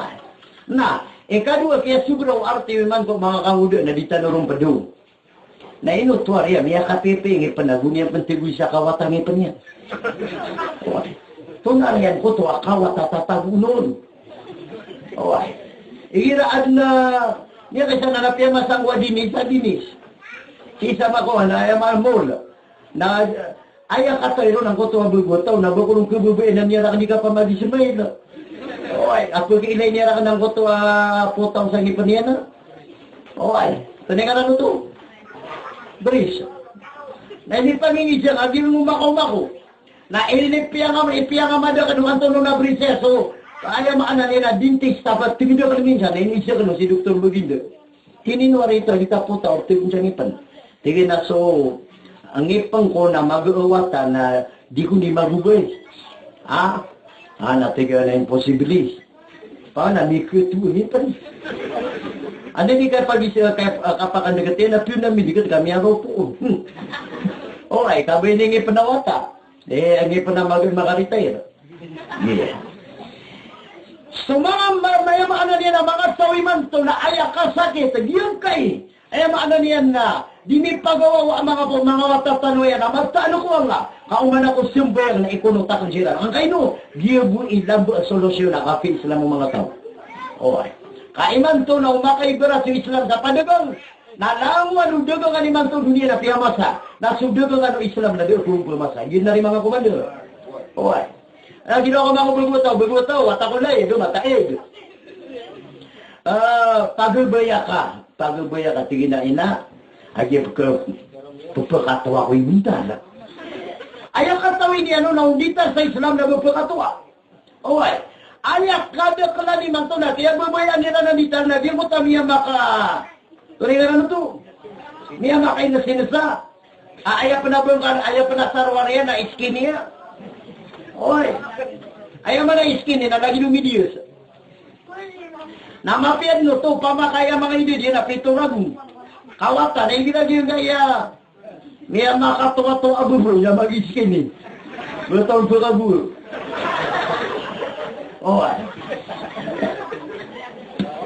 Na, ikadowa, kiyasobra o arte imanto manga kangodaan na di tano ron pd. Na ino oto a riya, miyakapipiya i ngipn a go niyan pn tagoy sa kawat a ngipn iyan. Oway. Tonaa niyan koto a kawat a tatagoon on. Oway. Igira adn a, miyakaisa na piyamasa ko a Dinis, a Dinis. Isa mako na aya mamol. Na Aya katawi ron angkoto a bago a taw na ba ko ron khababayaan iyan rakn i kapamag-smile. Oway, a pkailay niyan rakn angkoto a potaw sa ngipn iyan. Oway, tonaa i ngaran oto? Bris. Na inipangingizang a giya makaoma ko. Na inipiyangam-, ipiyangam a da kn o antonaa a bris iyan. So aya maana niyan na dentist a ba tig iyan a kn minsan, na inizaan kn o si Doktor Baginda. Tig iyan a ino ari ito, di ta potaw, tig iyan sa ngipn. Tig iyan a so ngipn ko na maga a wata na di ko di magobay. Ha? Ha, na tig iyan a imposible. Paano, na mikhato a ngipn. Anda di ka pag-, ka-, kapakandgt iyan, na piyo na midgt ka miyaropo. Hmm. Oway, kabaya i ngipn a wata. Eh, aya ngipn a mag-, makaretire. Iya. So manga ma-, aya maana niyan na manga taw imanto na aya kasakit, giyangkai. Aya maana niyan na di mipagawawa a manga po, manga wata tano iyan a mataan ko Allah. Ka oman ako sambayang na ikonotak siran. Angkaino, giya bo i lamba a solusyon a kapi-Islam o manga taw. Oway. Ka imanto na o makaibara so Islam sa padagang. Na langowan o dagangan imanto doniya na piyamasa. Na so dagangan o Islam na da a phamasa. Giya na ri manga komandar. Oway. Na ginawa ko manga bago a taw, bago a taw, wata ko lay, da mataid. Ah, pagabaya ka, pagabaya ka, tig iyan a ina, a giya pka-, pphakatoa ko i bontal. Aya katawi niyan on na o di ta sa Islam na ba pphakatoa. Oway. Aya kadaklan imanto na kiyababayaan iran a nditar na di ko ta miyamaka-, tonaa i ngaran oto? Miyamakainsinsa. A, aya pn a bangkal, aya pn a sarwar iyan na skinny iyan. Oway. Aya maana skinny na lagid o medias. Na mapiya dn oto, opama ka aya manga idad iyan na pito ragon. Ka wata na igira giyangkaya miyamakatoatoa a babo na mag-skinny. Basta on pekabor. O, ay.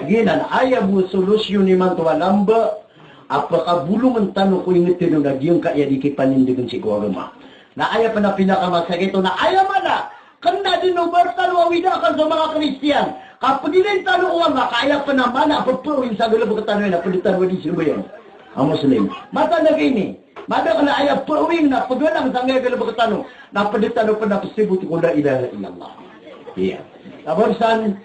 Giyanan, aya bo solusyon imanto a lamba, a pekabolongen tano ko inged tano na giyangkaya di kipanindegen sii ko agama. Na aya pen a pinakamasakit on na aya mala, kena den o ba tano a widaken so manga Kristiyan. Kapegilin tano o Allah, ka aya pen a mala a pepaawing sa galebek tano iyan, a ped tano a di sambayang a Muslim. Mataan a giyangkai ini. Madakel a aya paawing na pegalang sangkaya galebek tano, na ped tano pen a pesebot ko la ilaha illallah. Iya. Ka barisan,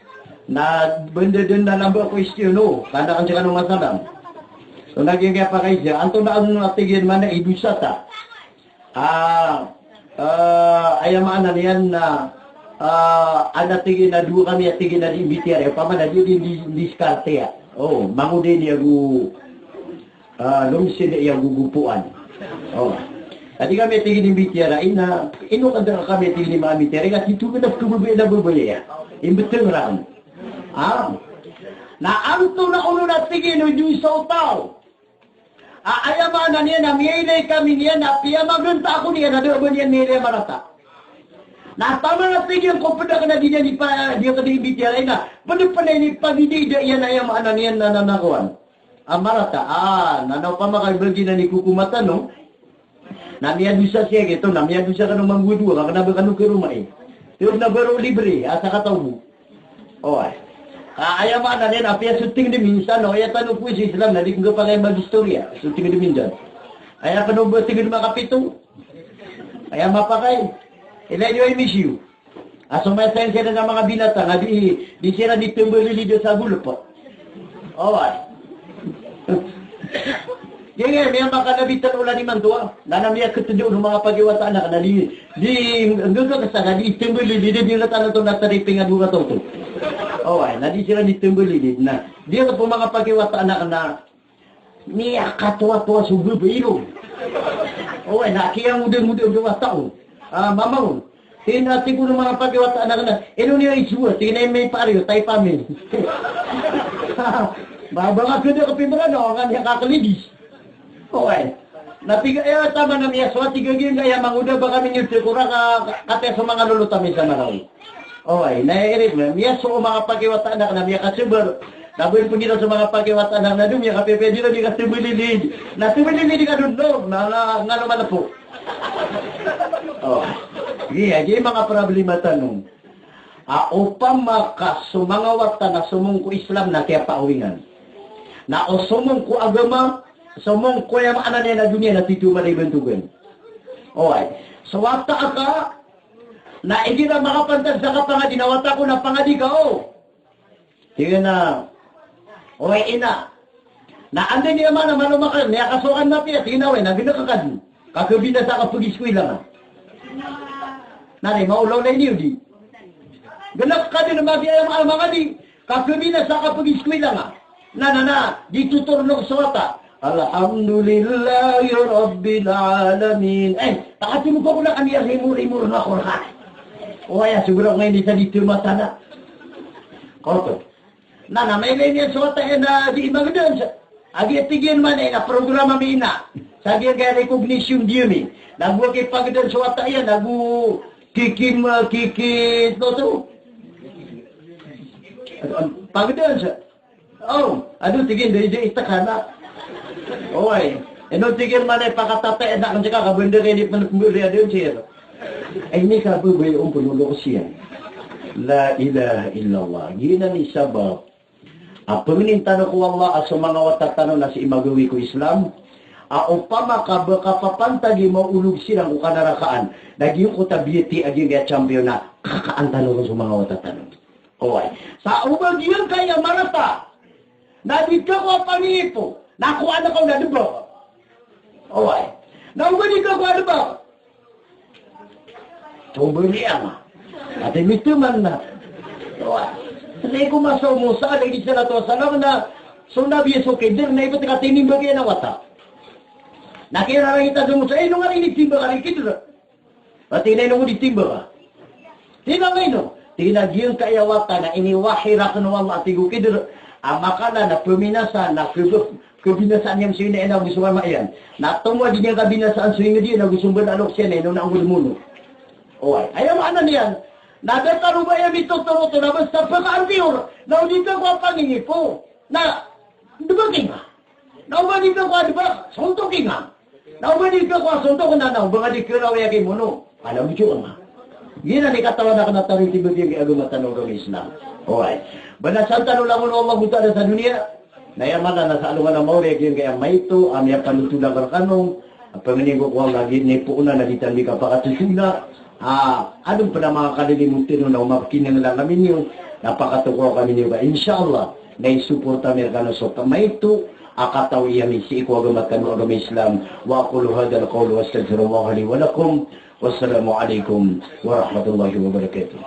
na benda den na lamba ko istiyo no, kanda kan sekano masalam. So na giyangkaya pakaiza, antonaa on a tig iyan mana i dosa ta. Ah, ah, aya maana niyan na, ah, adn a tig iyan a dowa kami a tig iyan a di imbitiyarai, opama na di, di, di, diskarte a. O, mangoda ini ago Ah, lomisen iyan gogopoan. O. Adi kami a tig iyan i mbitiyarai na, ino kanda kami a tig iyan i manga mbitiyarai, ka tito ka na pekababaya na babaya. Imbeteng raken. Ah. Na antonaa onon a tig iyan o dosa o taw a, aya maana niyan na miyailay kami niyan na piyamaganta ako niyan a da a ba niyan miyailay a marata. Na taman a tig iyan ko ped aken a di niyan ipa-, di aken di imbitiyarai na, ped pen a inipagidida iyan a aya maana niyan na, na, na kowan. A marata, a, na, na opama ka ibagi na ni kokomatan, no? Na miyadosa siya giyoto, na miyadosa kano manggodowa, ka kena ba kano karoma i. Tiyod na baro libre, a sakataw bo. O, ay. A, aya maana niyan, apiya so tinged mi minsan, o, aya tano ko so Islam, na di ko ngka pakay mag-istorya, so tinged mi minsan. Aya kano ba tinged makapito? Aya mapakay. Ilay niyo ay misiyo. A so manga sayansi a manga binatang a di, di siran di tembalilid sa golep. Oway. Giyangkai, miyamakanabit a olan imanto a. Na, na miyaketedon o manga pakiwata anak na di, di, nggkakesa ka di tembalilid, di letan oto na tariping a dowa kataw oto. Oway, na di siran di tembalilid. Na, di a po manga pakiwata anak na miyakatowatowa so babay ron. Oway, na kiyangodangoda o wata on. A, mama on. Tig iyan a tig o manga pakiwata anak na, ino niyo isowa, tig iyan a miyapakay o taypa ami. Ba, ba nga keda kapimbran, o, nga niyan kakalidis. Oway. Na tig iyan a taman a miyasowa, tig iyan a giya mangoda ba kami niyo tekora ka, ka, katiya so manga lolot ami sa Marawi. Oway, na irit na, miyasowa o manga pakiwata anak na miyakasabar. Na bo iyan pengiraw so manga pakiwata anak na do, miyakapipiya di na di kasabalilid. Na sabalilid ka do, no, na, na, nga lumalapo. O. Giya, giya manga problema tano. A, opama ka so manga wata na somong ko Islam na kiyapaawingan. Na o somong ko agama, somong ko aya maana niyan a doniya na tito mala i bantogan. Oway. So wata aka, na igira makapantag sa kapangadi na wata ko na pangadi ka, o. Tig iyan a, oway ina. Na anda niyan mana malo maka, miyakasowa ka mapiya, tig iyan a, oway, na gnk ka di. Ka khabinasa ka pagiskwila nga. Na di, maolaola ini o di. Gnk ka di na mapiya a manga di. Ka khabinasa ka pagiskwila nga. Na, na, na, di totornok so wata. Alhamdulillahi Rabbil Alamin. Eh, takatimo ko na kami a rimor-rimor na Qur'an. O aya, sobra ko nga ini sa di tumatana. Koto. Na, na, mailay niyan so wata iyan a di magdance. A giya tig iyan man iyan a program ami ina. Sa giyangkaya recognition day ami. Na go kipagdance so wata iyan, na go kikim, kiki, to, to. Pagdance. O, ado tig iyan, da, da, itakana. Oway. Ino tig iyan man iyan pakatata, ina kan saka kabanda kay di pen pemberi ado sir. Ay, ini ka bo ba iyan penolok siyan. La ilaha illallah. Giyanan i sabap a pangnin tano ko Allah a so manga wata tano na sii magawi ko Islam. A opama ka ba kapapantagi maolog siran ko kanarakaan. Na giyoto a biyati a giyangkaya champion na kakaan tano ron so manga wata tano. Oway. Sa o ba giyangkaya marata na di ka ko a paniipo, na ko anak ka o na debak. Oway. Na o ba di ka ko a debak, so beriyan. Ati miteman na. Oway. Sa ko masa o Musa alayhis salatu wassalam na so Nabi so Khidir na ibt ka tinimbag iyan a wata. Na kiyararangit a so Musa, ino nga ini timbag a Khidir? Pati na ino di timbag a. Tig iyan a ino. Tig iyan a giyangkaya wata na iniwahi raken o Allah a tig o Khidir a makala na peminasa na kebe-, kebinasaan iyan so ina iyan ago so ama iyan. Na tomo a di niyan kabinasaan so inged iyan ago so mbala a loks iyan na ino na anggo demono. Oway, aya maana niyan na da tano ba aya mitotoro oto na basta pakaantiyor na o di ka ko a panginipo na debaki nga. Na o ba di ka ko a debak, sontoki nga. Na o ba di ka ko a sontok na, na o ba nga di ka na o aya kimono, pala butyo nga. Giyanan i katawan akn a tano i tibagi giyangkai a agama tano a agama Islam. Oway. Balasan tano langon o Allahu Ta'ala sa doniya. Na aya maana na sa alongan a maori a giyangkai a maito a miyapanothol akn rkano a pangnin ko ko Allah, giya i poon na di tano di kapakatothola. Ah, adn pn a manga kalilimoten on na o mapkinanglan kami niyo, na pakatokawa kami niyo ka, insha Allah, na isuporta mi rkano so maito a katawi ami sii ko agama tano a agama Islam. Wa aqulu hadhal qawl wa astaghfirullaha li wa lakum. Wassalamu alaikum warahmatullahi wabarakatuh.